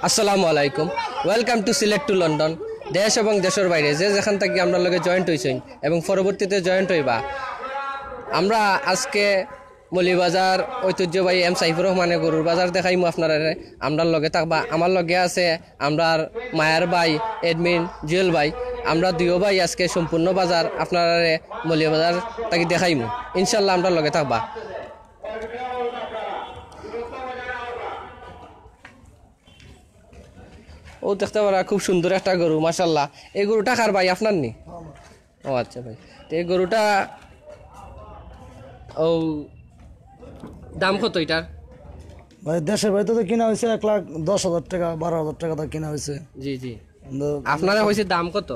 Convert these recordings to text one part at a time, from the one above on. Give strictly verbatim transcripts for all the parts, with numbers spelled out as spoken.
আসসালামু আলাইকুম। Welcome to Sylhet to London. দেশ এবং দেশের বাইরে যে যেখান থাকি আমরার লগে জয়েন্ট হইছইন এবং পরবর্তীতে জয়েন্ট হইবা, আমরা আজকে মৌলভীবাজার ঐতিহ্যবাহী এম সাইফুর রহমানের গরুর বাজার দেখাইমু আপনারারে। আমরার লগে থাকবা। আমার লগে আছে আমরার মায়ার ভাই, অ্যাডমিন জুয়েল ভাই। আমরা দুইও ভাই আজকে সম্পূর্ণ বাজার আপনারারে মৌলভীবাজার থাকি দেখাইমু। ইনশাল্লাহ, আমরার লগে থাকবা। ও দেখতে পারা খুব সুন্দর একটা গরু, মাশাল্লাহ। এই গরুটা কার ভাই, আপনার নি? ও আচ্ছা ভাই, তো এই গরুটা, ও, দাম কত এটার? ভাই, দেশের বাড়িতে তো কিনা হয়েছে এক লাখ দশ হাজার টাকা, বারো হাজার টাকা তো কিনা হয়েছে। জি, জি। কিন্তু আপনারা হয়েছে দাম কত?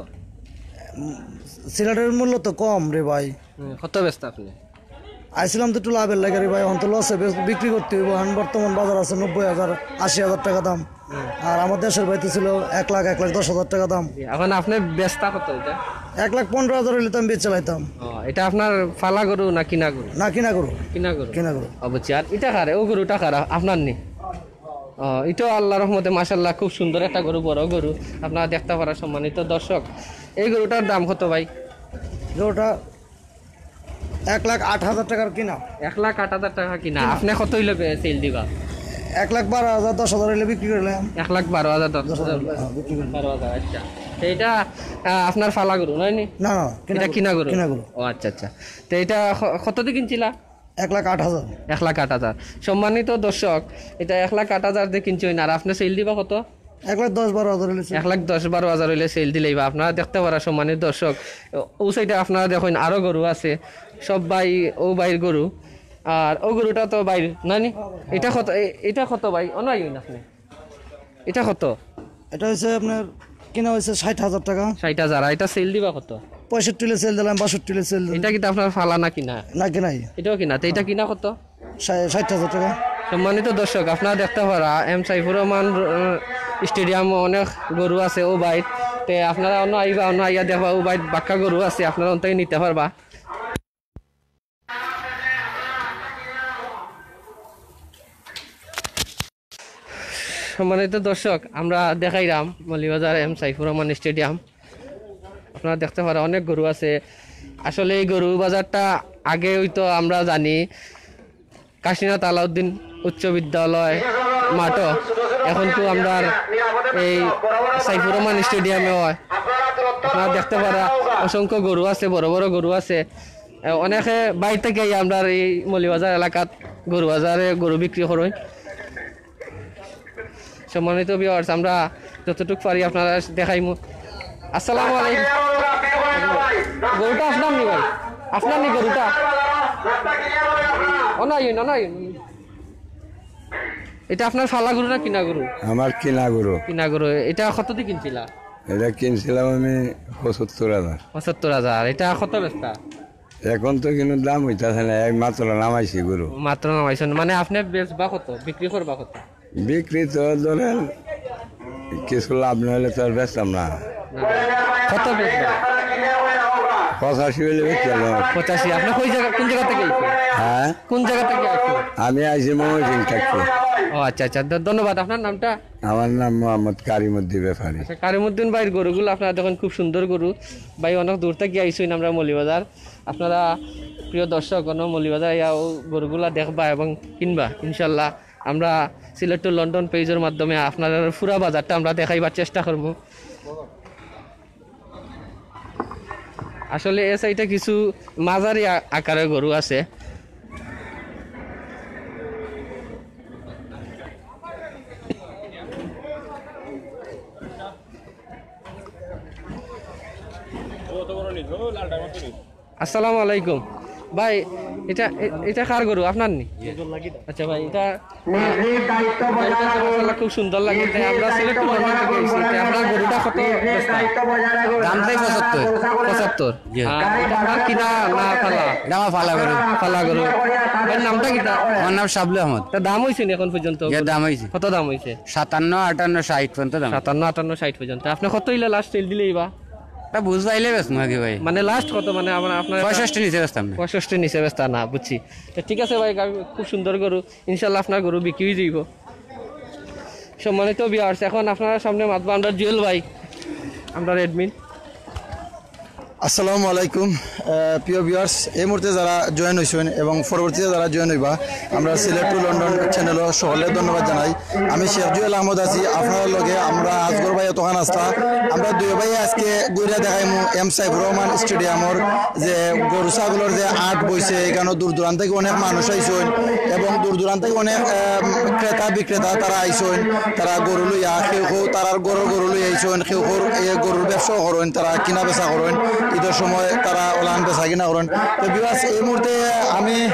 সিলেটের মূল্য তো কম রে ভাই। হুম, কত বেচতা আপনি? আইছিলাম তো একটু লাভের লাগে রে ভাই, এখন তো লসে বিক্রি করতে হইব। এখন বর্তমান বাজার আছে নব্বই হাজার, আশি হাজার টাকা দাম। হুম। আর আমার দেশের বাড়িতে ছিল এক লাখ, এক লাখ দশ হাজার টাকা দাম। জি, এখন আপনি বেচতা কত এটা? এক লাখ পনেরো হাজার হইলে তো আমি বেচে লাইতাম। ও, এটা আপনার ফালা গরু না কিনা গরু? না, কিনা গরু। কিনা গরু। কিনা গরু। ও, বুঝছি। আর এটা কার? ও গরুটা কার? আপনার নি? ও, এটাও আল্লাহর রহমতে মাশাল্লাহ খুব সুন্দর একটা গরু, বড় গরু। আপনারা দেখতে পারা সম্মানিত দর্শক, এই গরুটার দাম কত ভাই? গরুটা এক লাখ আট হাজার টাকার কিনা। এক লাখ আট হাজার টাকা কিনা। কিনা। আপনি কত হইলে বে-, সেল দিবা? এক লাখ বারো হাজার, দশ হাজার হইলে বিক্রি করলাম। এক লাখ বারো হাজার, দশ হাজার। দশ হাজার, হ্যাঁ, বিক্রি করলাম। বারো হাজার, আচ্ছা। তো এটা, আহ, আপনার ফালা গরু, নায় নি? না, না, কিনা এটা গরু। কিনা গরু। কিনা গরু। ও আচ্ছা, আচ্ছা। তো এটা ক-, কত দিয়ে কিনছিলা? এক লাখ আট হাজার। এক লাখ আট হাজার। সম্মানিত দর্শক, এটা এক লাখ আট হাজার দিয়ে কিনছইন, আর আপনি সেল দিবা কত? এক লাখ দশ বারো হাজার হইলে সেল। এক লাখ দশ বারো হাজার হইলে সেল দিলেই বা আপনারা দেখতে পারা সম্মানিত দর্শক, ও সাইডে আপনারা দেখইন আরো গরু আছে, সব ভাই, ও ভাইর গরু। আর ও গরুটা তো ভাইর, নায় নি? এটা কত, এ-, এটা কত ভাই? অনো আইন আপনি। এটা কত? এটা হইছে আপনার কিনা হইছে ষাট হাজার টাকা। ষাট হাজার, আর এটা সেল দিবা কত? পঁয়ষট্টি হইলে সেল দিলাম, বাষট্টি হইলে সেল দিলাম। এটা কিন্তু আপনার ফালা না কিনা? না, কিনাই। এটাও কিনা, তো এটা কিনা কত? ষা-, ষাট হাজার টাকা। সম্মানিত দর্শক, আপনারা দেখতে পারা এম সাইফুর রহমান, আহ, স্টেডিয়ামো অনেক গরু আছে ও ভাইর। তে আপনারা অনো আইবা, অনো আইয়া দেখবা ও ভাইর বাক্কা গরু আছে, আপনারা অন থাকি নিতে পারবা। সম্মানিত দর্শক, আমরা দেখাইলাম মৌলভীবাজার এম সাইফুর রহমান স্টেডিয়াম। আপনারা দেখতে পারা অনেক গরু আছে। আসলে এই গরু বাজারটা আগে হইতো আমরা জানি কাশীনাথ আলাউদ্দিন উচ্চ বিদ্যালয় মাঠও, এখন তো আমরা এই সাইফুর রহমান স্টেডিয়ামে হয়। আপনারা দেখতে পারা অসংখ্য গরু আছে, বড় বড় গরু আছে। এ, অনেকে বাইর থাকি আইয়া আমরার এই মৌলভীবাজার এলাকাত গরু বাজারে গরু বিক্রি করইন। সম্মানিত ভিউয়ার্স, আমরা যতটুক পারি আপনারা দেখাইমু। আসসালামু আলাইকুম। গরুটা আপনার নি ভাই? আপনার নি গরুটা? অনো আইন, অনো আইন। এটা আপনার ফালা গরু না কিনা গরু? আমার কিনা গরু। কিনা গরু। এটা কত দিয়ে কিনছিলা? এটা কিনছিলাম আমি পঁচাত্তর হাজার। পঁচাত্তর হাজার। এটা কত বেচতা? এখন তো কিন্তু দাম হইতাছে না, এই মাত্র নামাইছি গরু। মাত্র নামাইছেন, মানে আপনি বেচবা কত, বিক্রি করবা কত? বিক্রি তো ধরেন কিছু লাভ না হলে তো আর বেচতাম না। না। কত বেচবা? পঁচাশি হইলে বেচতাম। পঁচাশি। আপনি কই জায়গা, কোন জায়গা থেকে আইছেন? হ্যাঁ? কোন জায়গা থেকে আইছেন? আমি আইছি ময়মনসিংহ থাকি। ও আচ্ছা, আচ্ছা, ধ-, ধন্যবাদ। আপনার নামটা? আমার নাম মোহাম্মদ কারিমুদ্দিন ব্যাপারী। আচ্ছা, কারিমুদ্দিন ভাইর গরুগুলা আপনারা দেখইন, খুব সুন্দর গরু। ভাই অনেক দূর থাকি আইছইন আমরার মৌলভীবাজার। আপনারা প্রিয় দর্শক, অনো মৌলভীবাজার আইয়া ও গরুগুলা দেখবা এবং কিনবা ইনশাল্লাহ। আমরা সিলেট to লন্ডন পেজর মাধ্যমে আপনারারে পুরা বাজারটা আমরা দেখাইবার চেষ্টা করমু। আসলে এ সাইডে কিছু মাঝারি আ-, আকারের গরু আছে। আসসালামু আলাইকুম ভাই, এটা এ-, এটা কার গরু, আপনার নি? আচ্ছা ভাই, এটা, এটা তো মাশাআল্লাহ খুব সুন্দর লাগে। তে আমরা সিলেট to লন্ডন থেকে আইছি। তে আপনার গরুটা কত বেচতা? দাম চাই পঁচাত্তর। পঁচাত্তর। জি। আহ, এটা আপনার কিনা না ফালা? এটা আমার ফালা গরু। ফালা গরু। ভাইর নামটা কিতা? আমার নাম শাবলু আহমদ। তা দাম হইছে নি এখন পর্যন্ত? জি, দাম হইছে। কত দাম হইছে? সাতান্ন, আটান্ন, ষাট পর্যন্ত দাম। সাতান্ন, আটান্ন, ষাট পর্যন্ত। আপনি কত হইলে লাস্ট সেল দিলেই বা? তা বুঝ পাইলে বেচমু আগে ভাই। মানে লাস্ট কত? মানে আমার, আপনার পঁয়ষট্টি নিচে বেচতাম না। পঁয়ষট্টি নিচে বেচতা না, বুঝছি। তো ঠিক আছে ভাই, খুব সুন্দর গরু, ইনশাল্লাহ আপনার গরু বিক্রি হয়ে যাইব। সম্মানিত ভিউয়ার্স, এখন আপনারার সামনে মাতবো আমরা জুয়েল ভাই, আমরার অ্যাডমিন। আসসালামু আলাইকুম। আহ, প্রিয় ভিউয়ার্স, এই মুহূর্তে যারা জয়েন হইছেন এবং পরবর্তীতে যারা জয়েন হইবা, আমরা সিলেট টু লন্ডন চ্যানেলও সকলে ধন্যবাদ জানাই। আমি শেখ জুয়েল আহমদ আছি আপনারার লগে। আমরা আজগর ভাই অতখান আসলা, আমরা দুই ভাই আজকে ঘুরে দেখাইমু এম সাইফুর রহমান স্টেডিয়ামর যে গরু ছাগলর যে আট বইছে, এখানে দূর দূরান্ত থেকে অনেক মানুষ আইছইন এবং দূর দূরান্ত থেকে অনেক আহ, ক্রেতা বিক্রেতা তারা আইছইন। তারা গরু লইয়া, কেউ কেউ তারার গরুর গরু লইয়া আইছইন, কেউ কেউ এ গরুর ব্যবসাও করইন, তারা কিনা বেচা করইন, ঈদর সময় তারা ওলান বেচা কিনা করইন। তো ভিউয়ার্স, এই মুহূর্তে আমি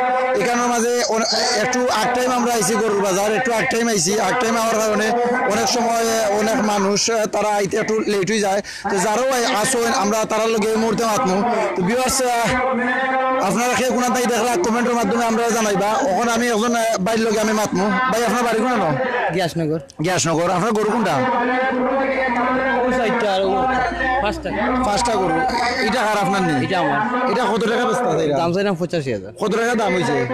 এখানর মাঝে অন- একটু আগ টাইম আমরা আইছি গরুর বাজার, একটু আগ টাইম আইছি। আগ টাইম আওয়ার কারণে অনেক সময় অনেক মানুষ আহ, তারা আইতে একটু লেট হয়ে যায়। তো যারাও আই- আছইন, আমরা তারার লগে এই মুহূর্তে মাতমু। তো ভিউয়ার্স, আপনারা কে কোনাত থাকি দেখরা কমেন্টর মাধ্যমে আমরা জানাইবা। এখন আমি একজন আহ, ভাইর লগে আমি মাতমু। ভাই, আপনার বাড়ি কোনানো? গিয়াসনগর। গিয়াসনগর। আপনার গরু কোনটা? ওই সাইডটা আর ও পাঁচটা। পাঁচটা গরু। এটা কার, আপনার নি? এটা আমার। এটা কত টাকা বেচতা চাইরা? দাম চাইলাম পঁচাশি হাজার। কত টাকা দাম হইছে?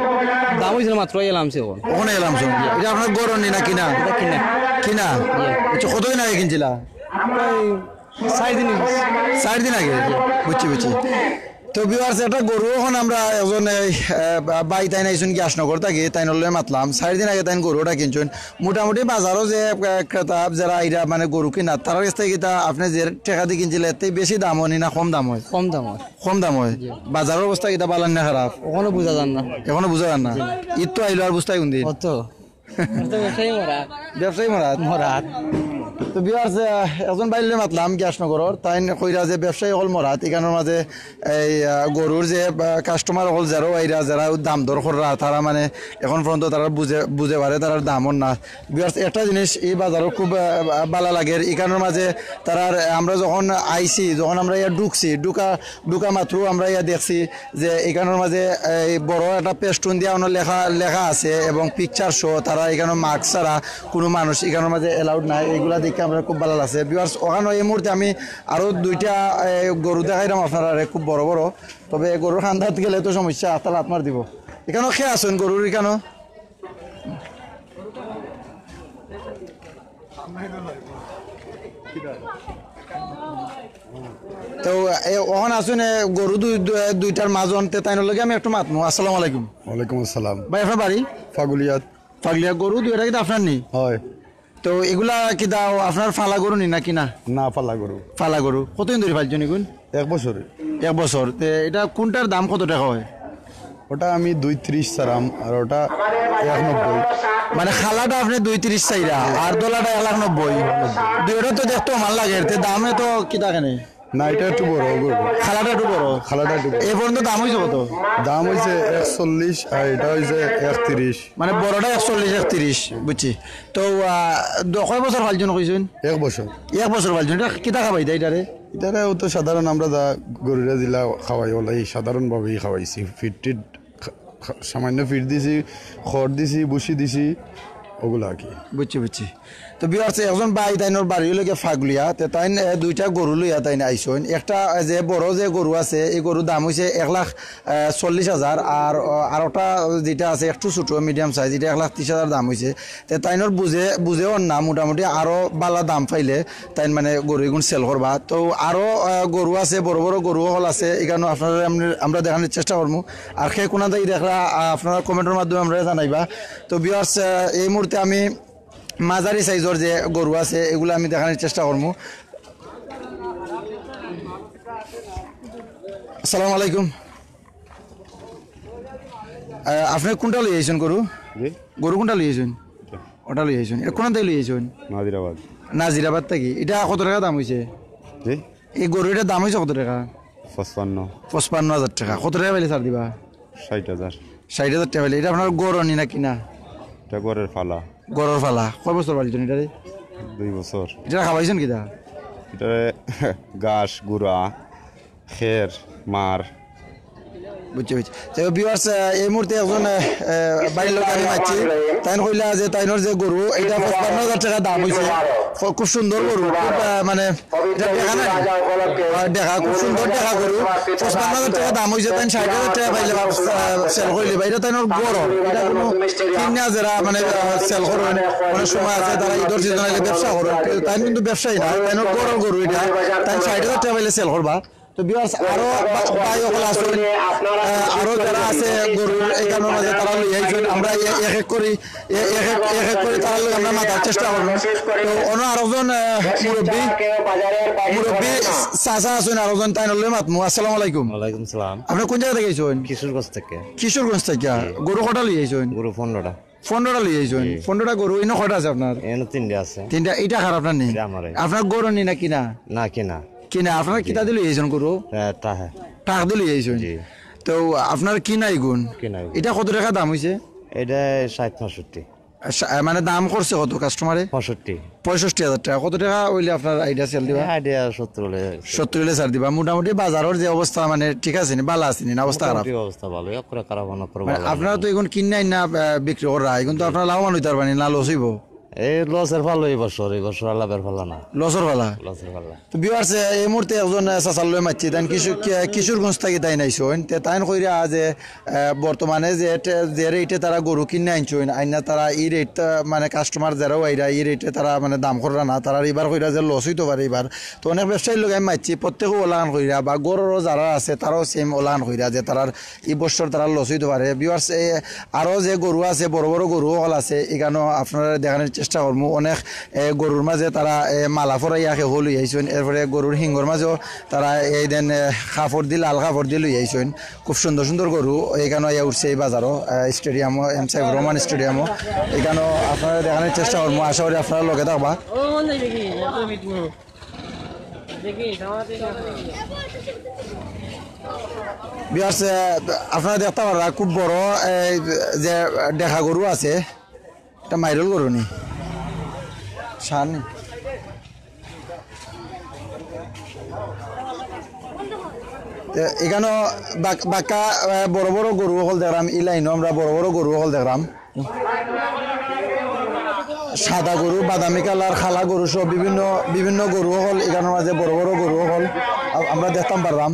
দাম হইছে না, মাত্র এলামছে এখন। ওখানে এলামছে। এটা আপনার গরু নি না কিনা? এটা কিনা। কিনা? জি। আচ্ছা, কতদিন আগে কিনছিলা? প্রায় চার দিন হইছে। চার দিন আগে? বুঝছি, বুঝছি। তো ভিউয়ার্স, একটা গরু এখন আমরা একজন এই, আহ, ভাই তাইন আইছইন গিয়াসনগর থাকি, তাইনর লগে মাতলাম। চার দিন আগে তাইন গরুটা কিনছইন। মোটামুটি বাজারও যে আহ, ক্রেতা যারা আইরা মানে গরু কিনা, তারার কাছ থেকে কিতা আপনি যে টাকা দিয়ে কিনছিলেন, এর থেকে বেশি দাম অয় নি না কম দাম অয়? কম দাম অয়। কম দাম অয়। জি। বাজারর অবস্থা কিতা ভালা না খারাপ? এখনো বুঝা যার না। এখনো বুঝা যার না। জি। ঈদ তো আইলো, আর বুঝতায় কোন দিন? অত। অত ব্যবসায়ী মরা। ব্যবসায়ী মরাত? মরাত। তো ভিউয়ার্স, আহ, একজন ভাইর লগে মাতলাম গিয়াসনগরর, তাইন কইরা যে ব্যবসায়ী অকল মরাত, এখানর মাঝে এই, আহ, গরুর যে, আহ, কাস্টমার অকল যারা আইরা, যারা দাম দর কররা, তারা মানে এখন পর্যন্ত তারা বুঝে, বুঝে পারে, তারার দাম অর না। ভিউয়ার্স, একটা জিনিস এই বাজারও খুব, আহ, ভালা লাগের। এখানর মাঝে তারার, আমরা যখন আইছি, যখন আমরা ইয়া ঢুকছি, ঢুকা, ঢুকা মাত্র আমরা ইয়া দেখছি যে এখানর মাঝে এই বড় একটা পেস্টুন দিয়া অনো লেখা, লেখা আছে এবং পিকচার সহ। তারা এখানো মাস্ক ছাড়া কোনো মানুষ এখানর মাঝে অ্যালাউড নাই। এগুলা দেখে আমরা খুব ভালা লাগছে। ভিউয়ার্স, ওখানো এই মুহূর্তে আমি আরও দুইটা, এ, গরু দেখাইলাম আপনারারে, খুব বড় বড়। তবে গরুর কান্দাত গেলে তো সমস্যা, আতাল আত মার দিব। এখানো কে আছইন গরুর এখানো? তো এ, ওখান আছইন, এ, গরু দুই-, দুই-, দুইটার মাজন, তে তাইনর লগে আমি একটু মাতমু। আসসালামু আলাইকুম। ওয়ালাইকুম আসসালাম। ভাই, আপনার বাড়ি? ফাগুলিয়াত। ফাগুলিয়া। গরু দুইটা কিতা আপনার নি? হয়। তো এগুলা কিতা আপনার ফালা গরু নি না কিনা? না, ফালা গরু। ফালা গরু। কতদিন ধরি ফালছইন এগুন? এক বছর। এক বছর। তে এটা কোনটার দাম কত টাকা হয়? ওটা আমি দুই তিরিশ চাইরাম, আর ওটা এক নব্বই। মানে, খালাটা আপনি দুই তিরিশ চাইরা, আর দলাটা এক লাখ নব্বই। দুইটা তো দেখতে সমান লাগে, তে দামে তো কিতা কেনে? না, এটা একটু বড় গরু। খালাটা একটু বড়। খালাটা একটু বড়। এ পর্যন্ত দাম হইছে কত? দাম হইছে এক চল্লিশ, আর এটা হইছে এক তিরিশ। মানে, বড়টা এক চল্লিশ, এক তিরিশ, বুঝছি। তো, আহ, দ-, কয় বছর ফালছইন কইছইন? এক বছর। এক বছর ফালছইন। এটা কিতা খাবাইতা এটারে? এটারে ও তো সাধারণ আমরা যা গরুরে দিলা খাওয়াই, ওলাই সাধারণভাবেই খাওয়াইছি। ফিট টিট খা-, খা-, সামান্য ফিট দিছি, খড় দিছি, ভুসি দিছি, ওগুলা আর কি। বুঝছি, বুঝছি। তো ভিউয়ার্স, একজন ভাই তাইনর বাড়ি অইলো গিয়া ফাগুলিয়া, তে তাইন, এ, দুইটা গরু লইয়া তাইন আইছইন। একটা, এ, যে বড় যে গরু আছে, এই গরুর দাম হইছে এক লাখ, এ, চল্লিশ হাজার, আর, অ, আরোটা যেটা আছে একটু ছোট, মিডিয়াম সাইজ, এটা এক লাখ তিরিশ হাজার দাম হইছে। তে তাইনর বুঝে, বুঝে অর না, মোটামুটি আরো ভালা দাম পাইলে তাইন মানে গরু এগুন সেল করবা। তো আরো, আহ, গরু আছে, বড় বড় গরু হল আছে, এখানে আপনারা আমরা, আমরা দেখানোর চেষ্টা করমু। আর কে কোনাত থাকি দেখরা, আহ, আপনারা কমেন্টর মাধ্যমে আমরা জানাইবা। তো ভিউয়ার্স, আহ, এই মুহূর্তে আমি মাঝারি সাইজর যে গরু আছে, এগুলা আমি দেখানোর চেষ্টা করমু। আসসালামু আলাইকুম। আহ, আপনি কোনটা লই আইছইন গরু? জি। গরু কোনটা লই আইছইন? ওটা লই আইছইন। এটা কোন থাকি লই আইছইন? নাজিরাবাদ। নাজিরাবাদ থাকি। এটা কত টাকা দাম হইছে? জি। এই গরু এটার দাম হইছে কত টাকা? পঁচপান্ন। পঁচপান্ন হাজার টাকা। কত টাকা পাইলে ছাড় দিবা? ষাইট হাজার। ষাইট হাজার টাকা পাইলে। এটা আপনার গরু নি না কিনা? এটা গরুর ফালা। গরুর ফালা। কয় বছর পালছইন এটারে? দুই বছর। এটা খাওয়াইছইন কিতা? এটারে ঘাস, গুড়া, খের, মার। বুঝছি, বুঝছি। তো viewers, আহ, এই মুহূর্তে একজন, আহ, আহ, ভাইর লগে আমি মাতছি। তাইন কইলা যে তাইনর যে গরু, ইটা পঁচপান্ন হাজার টেকা দাম অইছে। ফ-, খুব সুন্দর গরু, খুব, আহ, মানে, ইটা দেখা নাই। আহ, দেখা, খুব সুন্দর দেখা গরু। পঁচপান্ন হাজার টেকা দাম অইছে, তাইন ষাইট হাজার টেকা পাইলে বা, আহ, sell করিলিবা। ইটা তাইনর গরু, ইটা কুনু কিনা যেরা, মানে, আহ, sell করইন। অনেক সময় আছে তারা ইদর season আইলে ব্যবসা করইন। তাইন কিন্তু ব্যবসায়ী না, তাইনর গরুর গরু ইটা। তাইন ষাইট হাজার টেকা পাইলে sell করবা। তো viewers, আরো বা-, ভাই অকল আছইন, আহ, আরো যেরা আছে গরুর ইখানর মাঝে তারা লই আইছইন, আমরা এ-, এক এক করি, এ-, এক এক, এক এক করি তারার লগে আমরা মাতার চেষ্টা করমু। তো অনো আরোকজন, আহ, মুরব্বি, মুরব্বি চাচা আছইন আরোকজন, তাইনর লগে মাতমু। আসসালামু আলাইকুম। ওয়ালাইকুম সালাম। আপনে কুন জাগা থাকি আইছইন? কিশোরগঞ্জ থাকি। কিশোরগঞ্জ থাকি। জি। গরু কয়টা লই আইছইন? গরু পনরোটা। পনরোটা লই আইছইন? জি। পনরোটা গরু, ইনো কয়টা আছে আপনার? ইনো তিনটা আছে। তিনটা, ইটা কার, আপনার নি? ইটা আমারই। আপনার গরু নি না কিনা? না, কিনা। কিনা, আপনার জি। কিতা দি লই আইছইন গরু? হ্যাঁ, তা হ্যাঁ। ট্রাক দি লই আইছইন? জি। তো আপনার কিনা ইগুন? কিনা ইগুন। ইটা কত টেকা দাম অইছে? ইটা ষাইট পঁয়ষট্টি। আচ্ছা, আহ, মানে দাম করছে কত customer-এ? পঁয়ষট্টি। পঁয়ষট্টি হাজার টেকা। কত টেকা অইলে আপনার idea sell দিবা? হ্যাঁ, idea সত্তর অইলে। সত্তর অইলে ছাড় দিবা। মোটামুটি বাজারর যে অবস্থা, মানে, ঠিক আছে নি, ভালা আছে নি, না অবস্থা খারাপ? মোটামুটি অবস্থা ভালা, অত খারাপ না, অত মানে, ভালা আপনারা না। তো ইগুন কিনা আইনা, আহ, বিক্রি কররা, ইগুন তো হ্যাঁ। আপনারা লাভবান অইতারা পারবা নি, না loss অইবো? এই loss-র ফালা এই বছর, এই বছর আল্লাহ বের ফালা না। Loss-র ফালা? Loss-র ফালা। তো viewers, এই মুহূর্তে একজন, আহ, চাচার লগে মাতছি, তাইন কিশোর-, কি-, কিশোরগঞ্জ থাকি তাইন আইছইন। তে তাইন কইরা যে, আহ, বর্তমানে যে তে-, যে rate-এ তারা গরু কিনা আনছইন, আইনা তারা ই rate-টা, মানে, customer যেরাও আইরা, ই rate-এ তারা, মানে, দাম কররা না, তারা ইবার কইরা যে loss অইতো পারে ইবার। তো অনেক ব্যবসায়ীর লগে আমি মাতছি, প্রত্যেকেও অলাখান কইরা, বা গরুরও যেরা আছে, তারাও same অলাখান কইরা যে তারার ই বছর তারার loss অইতো পারে। Viewers, এ, আরো যে গরু আছে, বড় বড় গরু অকল আছে, ইখানও আপনারারে দেখানির চেষ্টা করমু। অনেক, এ, গরুর মাঝে তারা, এ, মালা পরাইয়া কেউ লই আইছইন, এরপরে গরুর হিঙ্গর মাঝেও তারা এই দেন, এ, কাপড় দি, লাল কাপড় দি লই আইছইন। খুব সুন্দর সুন্দর গরু ইখানও আইয়া উঠছে এই বাজারও, এ, stadium-ও, এম সাহেব রহমান stadium-ও। ইখানও আপনারারে দেখানির চেষ্টা করমু, আশা করি আপনারা লগে থাকবা। Viewers, এ, আপনারা দেখতা পাররা খুব বড়, এ, যে ঢাকা গরু আছে, ইটা মাইরল গরু নি, সার নি। তে ইখানও বাক-, বাক্কা, এ, বড় বড় গরু অকল দেখরাম, ই লাইনও আমরা বড় বড় গরু অকল দেখরাম। সাদা গরু, বাদামি কালার, কালা গরু সহ বিভিন্ন, বিভিন্ন গরু অকল ইখানর মাঝে বড় বড় গরু অকল আ-, আমরা দেখতাম পারলাম।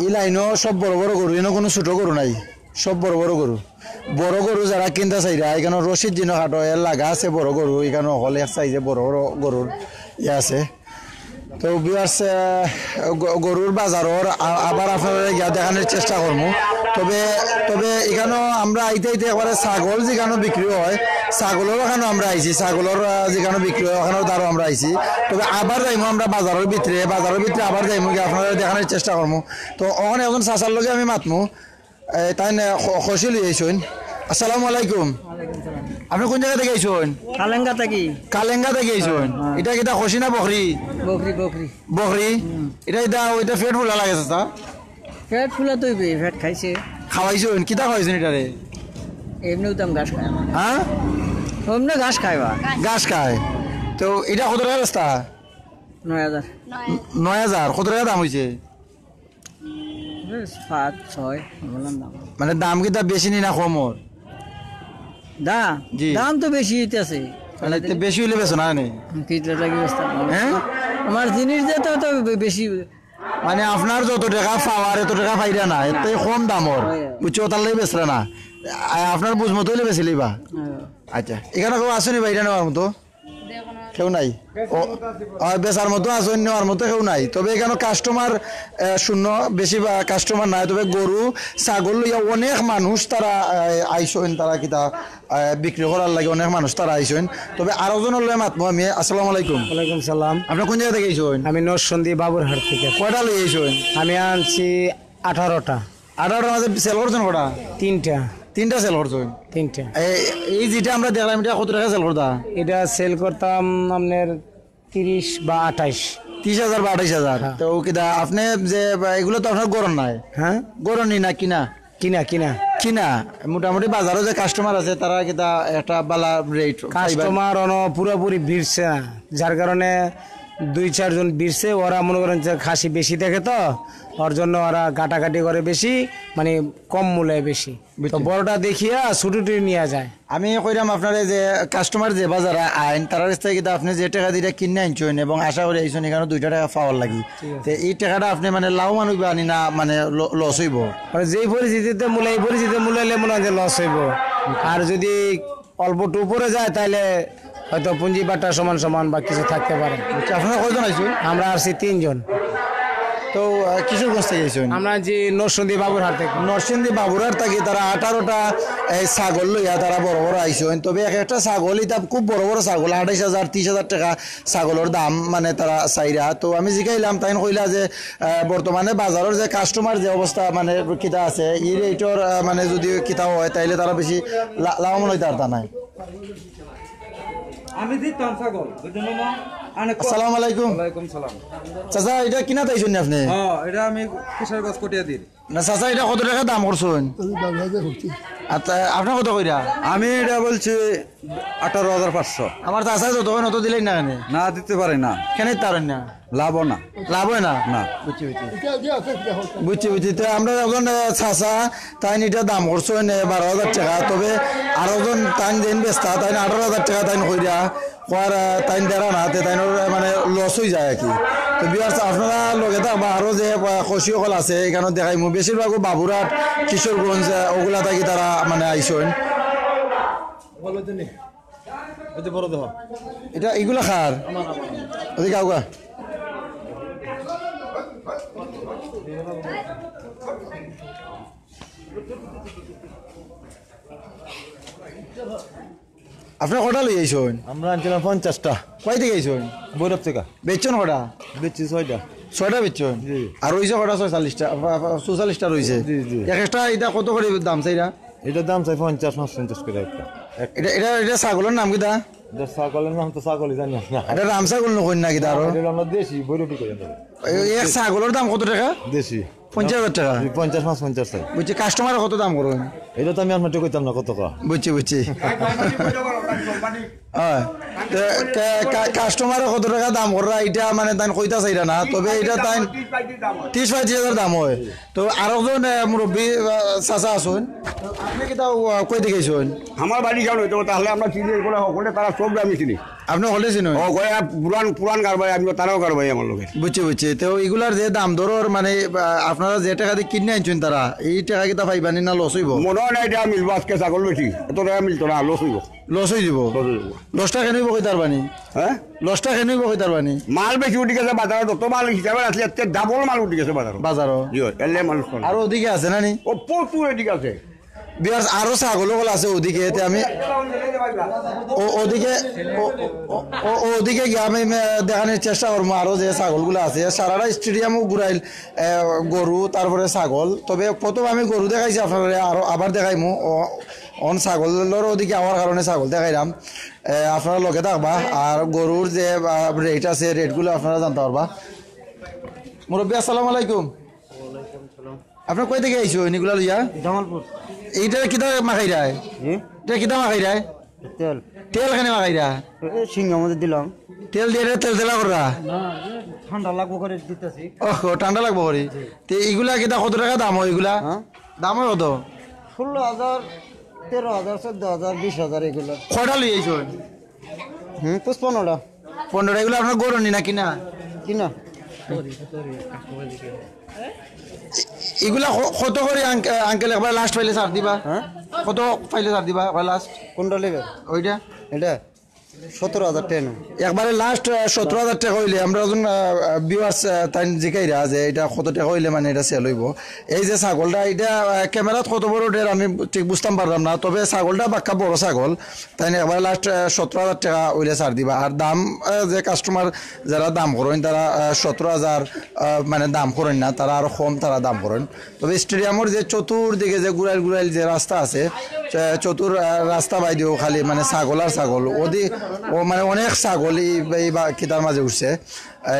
ই লাইনও সব বড় বড় গরু, ইনো কুনু ছোট গরু নাই, সব বড় বড় গরু। বড় গরু যেরা কিনতা চাইরা, ইখানও রশিদ জিনো কাটো, এর লাগা আছে বড় গরু, ইখানও অকল এক size-এ বড় বড় গরুর ইয়ে আছে। তো viewers, আহ, গ-, গরুর বাজারর আ-, আবার আপনারারে গিয়া দেখানির চেষ্টা করমু। তবে, তবে ইখানও আমরা আইতে আইতে একবারে ছাগল যেখানো বিক্রি হয়, ছাগলর ওখানো আমরা আইছি, ছাগলর, আহ, যেখানো বিক্রি হয়, ওখানোর দ্বারও আমরা আইছি। তবে আবার যাইমু আমরা বাজারর ভিতরে, বাজারর ভিতরে আবার যাইমু গিয়া আপনারারে দেখানির চেষ্টা করমু। তো অখন একজন চাচার লগে আমি মাতমু। এ, তাইন, এ, খ-, খসি লই আইছইন। আসসালামু আলাইকুম। ওয়ালাইকুম সালাম। আপনে কুন জাগা থাকি আইছইন? কালেঙ্গা থাকি। কালেঙ্গা থাকি আইছইন। হ্যাঁ, হ্যাঁ। ইটা কিতা খসি না বকরি? বকরি, বকরি। বকরি? হুম। ইটা, ইটা, ইটা পেট ফুলা লাগে চাচা? পেট ফুলা তো অইবো, পেট খাইছে। খাওয়াইছইন? কিতা খাওয়াইছইন ইটারে? এমনেউ তো ঘাস খায়। হ্যাঁ? এমনে ঘাস খায় বা। ঘাস খায়। তো ইটা কত টেকা বেচতা? নয় হাজার। নয় হাজার। কত টেকা দাম অইছে? বেশ, পাঁচ, ছয়, বললাম দাম। মানে দাম কিতা বেশি নি না কম অর? দা-, জি। দাম তো বেশি অইতাছে। মানে তে বেশি অইলে বেচো না নি? কিতা লাগি বেচতাম? হ্যাঁ? আমার জিনিস যে তো, তো বে-, বেশি। মানে আপনার যত টেকা পাওয়ার, এত টেকা পাইরা না, এর থাকি কম দাম অর। হয়, হয়। বুঝছো, তার লাগি বেচরা না। আ-, আপনার বুঝ মতো অইলে বেচিলিবা। হয়। আচ্ছা, ইখানো কেউ আছো নি বা ইটা নেওয়ার মতো? কেউ নাই? ও, আর বেচার মতো আছে, অন্য আর মতো কেউ নাই। তবে ইখানো customer, আহ, শূন্য, বেশি বা-, customer নাই। তবে গরু, ছাগল লইয়া অনেক মানুষ তারা, আহ, আইছইন, তারা কিতা, আহ, বিক্রি করার লাগি অনেক মানুষ তারা আইছইন। তবে আরো জনর লগে মাতমু আমি। আসসালামু আলাইকুম। ওয়ালাইকুম সালাম। আপনে কুন জাগা থাকি আইছইন? আমি নরসিংদী বাবুরহাট থাকি। কয়টা লই আইছইন? আমি আনছি আঠারোটা। আঠারোটার মাঝে sell করছইন কয়টা? তিনটা। তিনটা sell করছইন? তিনটা। এই, এই যেটা আমরা দেখলাম, ইটা কত টেকা sell করতা? ইটা sell করতাম আপনার তিরিশ বা আঠাইশ। তিরিশ হাজার বা আঠাইশ হাজার? হ্যাঁ। তো কিতা, আপনে যে, বা, ইগুলা তো আপনার ঘরর নায়? হ্যাঁ। ঘরর নি না কিনা? কিনা, কিনা। কিনা? মোটামুটি বাজারো যে customer আছে, তারা কিতা একটা ভালা rate পাইবা? Customer অনো পুরাপুরি ভিড়ছে না, যার কারণে দুই চারজন বিরছে, ওরা মনে করেন যে খাসি বেশি দেখে তো, ওর জন্য ওরা কাটাকাটি করে বেশি, মানে কম মূল্যে বেশি। তো বুঝছি। বড়টা দেখিয়া ছুটি টুটি নিয়ে যায়। আমি কইরাম আপনারে যে কাস্টমার যে বাজারে আইন, তারার কাছ থাকি কিন্তু আপনি যে টেকা দিয়া কিনে আনছইন এবং আশা করি আইছইন এখানো দুইটা টেকা পাওয়ার লাগি। ঠিক আছে। তে এই টেকাটা আপনি মানে লাভবান অইবা নি না মানে ল-, লস অইবো? মানে যেই পরিস্থিতিতে মূল্য, এই পরিস্থিতিতে মূল্য অইলে মনে হয় যে লস অইবো। আর যদি অল্প একটু উপরে যায় তাহলে হয়তো পুঁজি বাট্টা সমান সমান বা কিছু থাকতে পারে। আচ্ছা, আপনারা কয়জন আইছইন? আমরা আছি তিনজন। তো, আহ, কিশোরগঞ্জ থাকি আইছইন? আমরা যে নরসিংদী বাবুরহাট থেকে। নরসিংদী বাবুরহাট থাকি তারা আঠারোটা এই ছাগল লইয়া তারা বড় বড় আইছইন। তবে এক একটা ছাগল ইতা খুব বড় বড় ছাগল, আঠাইশ হাজার, ত্রিশ হাজার টেকা ছাগলর দাম মানে তারা চাইরা। তো আমি জিকাইলাম, তাইন কইলা যে, আহ, বর্তমানে বাজারর যে কাস্টমার যে অবস্থা মানে কিতা আছে, ই রেটর, আহ, মানে যদি কিতা হয় তাইলে তারা বেশি লা-, লাভবান অইতা পারতা নায়। আমি দিতাম ছাগল, বুঝলেন না? আনে কত? আসসালামু আলাইকুম। ওয়ালাইকুম সালাম। চাচা, ইটা কিনাত আইছইন নি আপনি? হ্যাঁ, এটা আমি কিশোরগঞ্জ কটিয়াদির। না চাচা, ইটা কত টেকা দাম করছইন? আমি বারো হাজার করছি। আচ্ছা, আপনি কত কইরা? আমি এটা বলছি আঠারো হাজার পাঁচশো। আমার চাচা যত কইন অত দিলাইন না কেনে? না, দিতে পারি না। কেনে দিতা পারইন না? লাভ অয় না। লাভ অয় না? না। বুঝছি, বুঝছি। এটা যে আছে, এটা হোক। বুঝছি, বুঝছি। তো আমরা এখন, আহ, চাচা, তাইন ইটা দাম করছইন, আহ, বারো হাজার টেকা। তবে আরো জন তাইন যেইন বেচতা, তাইন আঠারো হাজার টেকা তাইন কইরা, কওয়ার, আহ, তাইন দেরা না, তে তাইনর, আহ, মানে লস অই যায় আর কি। তো viewers, আপনারা লগে থাকবা, আরো যে, আহ, খাসি অকল আছে, এখানো দেখাইমু। বেশিরভাগউ বাবুরহাট, কিশোরগঞ্জ, আহ, ওগুলা থাকি তারা মানে আইছইন। ওই যে বড় দেখো। ইটা ইগুলা কার? ওদিকে আউগা। আপনি কয়টা লই আইছইন? আমরা আনছিলাম পঞ্চাশটা। কই থাকি আইছইন? ভৈরব থাকি। বেচছইন কয়টা? বেচছি ছয়টা। ছয়টা বেচছইন? জি। আর রইছে কয়টা? ছয়চল্লিশটা, আ, আ, চৌচল্লিশটা রইছে। জি, জি। এক একটা ইটা কত করি দাম চাইরা? ইটার দাম চাই পঞ্চাশ, পাঁচ পঞ্চাশ করি একটা। এক- ইটা, ইটা, ইটা ছাগলর নাম কিতা? ইটা ছাগলর নাম তো ছাগলই জানি না। ইটা রাম ছাগল না কইন না কিতা আরো? ইটা আমরা দেশি, ভৈরবী কই আমরা। এই এক ছাগলর দাম কত টেকা? দেশি। পঞ্চাশ হাজার টেকা? জি, পঞ্চাশ, পাঁচ পঞ্চাশ চাই। বুঝছি, কাস্টমারে কত দাম করইন? ইটা তো আমি আপনারে কইতাম না কত কা। বুঝছি, বুঝছি। হ্যাঁ। তো কা-, কা-, কাস্টমারে কত টেকা দাম কররা, ইটা মানে তাইন কইতা চাইরা না, তবে ইটা তাইন ত্রিশ পঁয়ত্রিশ হাজার দাম অয়। তো আরকজন, আহ, মুরব্বি, আহ, চাচা আছইন। তো আপনি কিতা, আহ, কই থাকি আইছইন? আমার বাড়ি কেন হইতো, তাহলে আমরা চিনি, এগুলো হকলে তারা সব আমি চিনি। আপনি হকলে চিনইন? ও, কয়, পুরান, পুরান কারবারি, আমি তারাও কারবারি আমার লগে। বুঝছি, বুঝছি। তো ইগুলার যে দাম দরর, মানে, আহ, আপনারা যে টেকা দিয়া কিনে আনছইন তারা, ই টেকা কিতা পাইবা নি না লস অইবো? মনে হয় না ইটা মিলবো, আজকে ছাগল বেশি, এত টেকা মিলতো না, লস অইবো। লস অই যিবো। লস অই যিবো। লসটা কেনে অইবো কইতায় পারবা নি? হ্যাঁ? লসটা কেনে অইবো কইতায় পারবা নি? মাল বেশি উঠি গেছে বাজারো, যত মাল হিসাবে আছে, এর চেয়ে ডাবল মাল উঠি গেছে বাজারো। বাজারো? জি, এলে মানুষ করে। আর ওদিকে আছে না নি? ও প্রচুর এদিকে আছে। Viewers, আরো ছাগল অকল আছে ওদিকে, এতে আমি ও-, ওদিকে, ও-, ও-, ও-, ওদিকে গিয়া আমি, এ, দেখানির চেষ্টা করমু আরো যে ছাগলগুলা আছে। সারাটা স্টেডিয়ামও ঘুরাইল, এ, গরু, তারপরে ছাগল। তবে প্রথম আমি গরু দেখাইছি আপনারারে, আরো আবার দেখাইমু। ও, অন ছাগলর ওদিকে আওয়ার কারণে ছাগল দেখাইরাম। এ, আপনারা লগে থাকবা। আর গরুর যে, আ, রেট আছে, রেটগুলা আপনারা জানতা পারবা। মুরব্বি, আসসালামু আলাইকুম। ওয়ালাইকুম সালাম। আপনি কই থাকি আইছইন ইগুলা লইয়া? জামালপুর। ইটা কিতা মাখাইরায়? হুম? ইটা কিতা মাখাইরায়? তেল। তেল কেনে মাখাইরা? এই শিঙর মধ্যে দিলাম। তেল দিয়া ইটা তেলতেলা কররা? না, এ ঠান্ডা লাগবো করি দিতাছি। ওহ, ঠান্ডা লাগবো করি। জি। তে ইগুলা কিতা কত টেকা দাম অয় ইগুলা? হ্যাঁ? দাম অয় কত? ষোলো হাজার, তেরো হাজার, চোদ্দ হাজার, বিশ হাজার এগুলা। কয়টা লই আইছইন? হুম, পুষ পনেরোটা। পনেরোটা, ইগুলা আপনার ঘরর নি না কিনা? কিনা। ইগুলা ক-, কত করি আঙ্ক-, আঙ্কেল একবার লাস্ট পাইলে ছাড় দিবা? হ্যাঁ? কত পাইলে ছাড় দিবা একবার লাস্ট? কোনটা নেবে? ওইটা? এটা? সতেরো হাজার টেন। একবারে লাস্ট, আহ, সতেরো হাজার টেকা অইলে আমরা যখন, আহ, আহ, viewers, আহ, তাইন জিকাইরা যে ইটা কত টেকা অইলে মানে ইটা সেল অইবো। এই যে ছাগলটা, ইটা, আহ, ক্যামেরাত কত বড় উঠের আমি ঠিক বুঝতাম পারলাম না, তবে ছাগলটা বাক্কা বড় ছাগল। তাইন একবারে লাস্ট, আহ, সতেরো হাজার টেকা অইলে ছাড় দিবা। আর দাম, আহ, যে কাস্টমার যারা দাম করইন, তারা, আহ, সতেরো হাজার, আহ, মানে দাম করইন না, তারা আরো কম তারা দাম করইন। তবে স্টেডিয়ামর যে চতুর্দিকে যে গুড়াইল গুড়াইল যে রাস্তা আছে, চে-, চতুর, আহ, রাস্তা বাইদিও খালি মানে ছাগল আর ছাগল। ওদি-, ও মানে অনেক ছাগল এই, এই বা-, কিতার মাঝে উঠছে।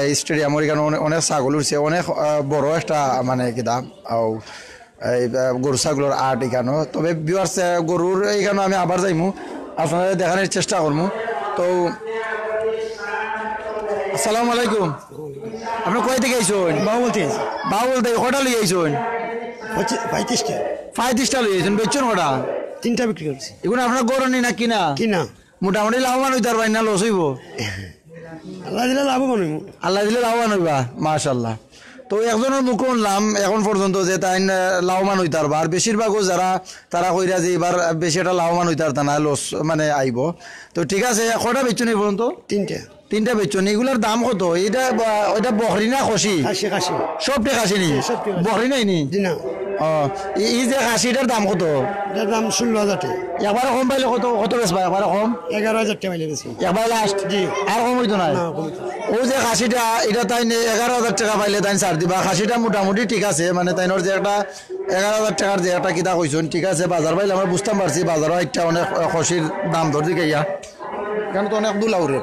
এই স্টেডিয়ামর ইখানো অনে-, অনেক ছাগল উঠছে, অনেক, আহ, বড় একটা মানে কিতা, আও, এই, আহ, গরু ছাগলর আট ইখানো। তবে viewers, আহ, গরুর ইখানো আমি আবার যাইমু, আপনারারে দেখানির চেষ্টা করমু। তো আসসালামু আলাইকুম। আপনি কই থাকি আইছইন? বাবুল থাকি আইছি। বাবুল থাকি কয়টা লই আইছইন? পঁচিশ, পঁয়ত্রিশটা। পঁয়ত্রিশটা লই আইছইন, বেচছইন কয়টা? তিনটা বিক্রি করছি। ইগুন আপনার ঘরর নি না কিনা? কিনা। মোটামুটি লাভবান অইতার পারবা না লস অইবো? আল্লাহ দিলে লাভবান অইমু। আল্লাহ দিলে লাভবান অইবা, মাশাআল্লাহ। তো একজনর মুখো হুনলাম এখন পর্যন্ত যে তাইন, আহ, লাভবান অইতার পারবা, আর বেশিরভাগউ যারা তারা কইরা যে এবার বেশি একটা লাভবান অইতার পারতা না, লস মানে আইবো। তো ঠিক আছে, কয়টা বেচছইন এই পর্যন্ত? তিনটা। তিনটা বেচছইন, ইগুলার দাম কত? ইটা বা-, ইটা বকরি না খাসি? খাসি, খাসি। সবটি খাসি নি? জি, সবটি খাসি। বকরি নায় নি? জি না। ও, ই, ই যে খাসি, ইটার দাম কত? ইটার দাম ষোলো হাজার টেকা। একবারে কম পাইলে কত, কত বেচবা? একবারে কম? এগারো হাজার টেকা পাইলে বেচমু। একবারে লাস্ট? জি। আর কম অইতো নায়? না, কম অইতো নায়। অউ যে খাসিটা, ইটা তাইন এগারো হাজার টেকা পাইলে তাইন ছাড় দিবা। খাসিটা মোটামুটি ঠিক আছে, মানে তাইনর যে একটা এগারো হাজার টেকার যে একটা কিতা কইছইন, ঠিক আছে, বাজার পাইলে আমরা বুঝতাম পারছি, বাজারও একটা অনেক, আহ, খাসির দাম দর দিকে ইয়া। ইখান তো অনেক দূর লাউরের।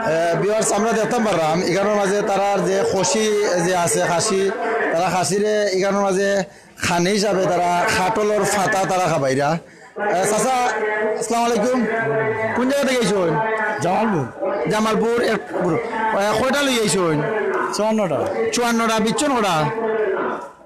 আহ, viewers, আমরা দেখতাম পারলাম ইখানর মাঝে তারার যে খাসি যে আছে, খাসি, তারা খাসিরে ইখানর মাঝে খানি হিসাবে তারা কাঠলর পাতা তারা খাবাইরা। এ, চাচা, আসসালামু আলাইকুম। কোন জাগা থাকি আইছইন? জামালপুর। জামালপুর, এক, এ, কয়টা লই আইছইন? চুয়ান্নটা। চুয়ান্নটা, বেচছইন কয়টা?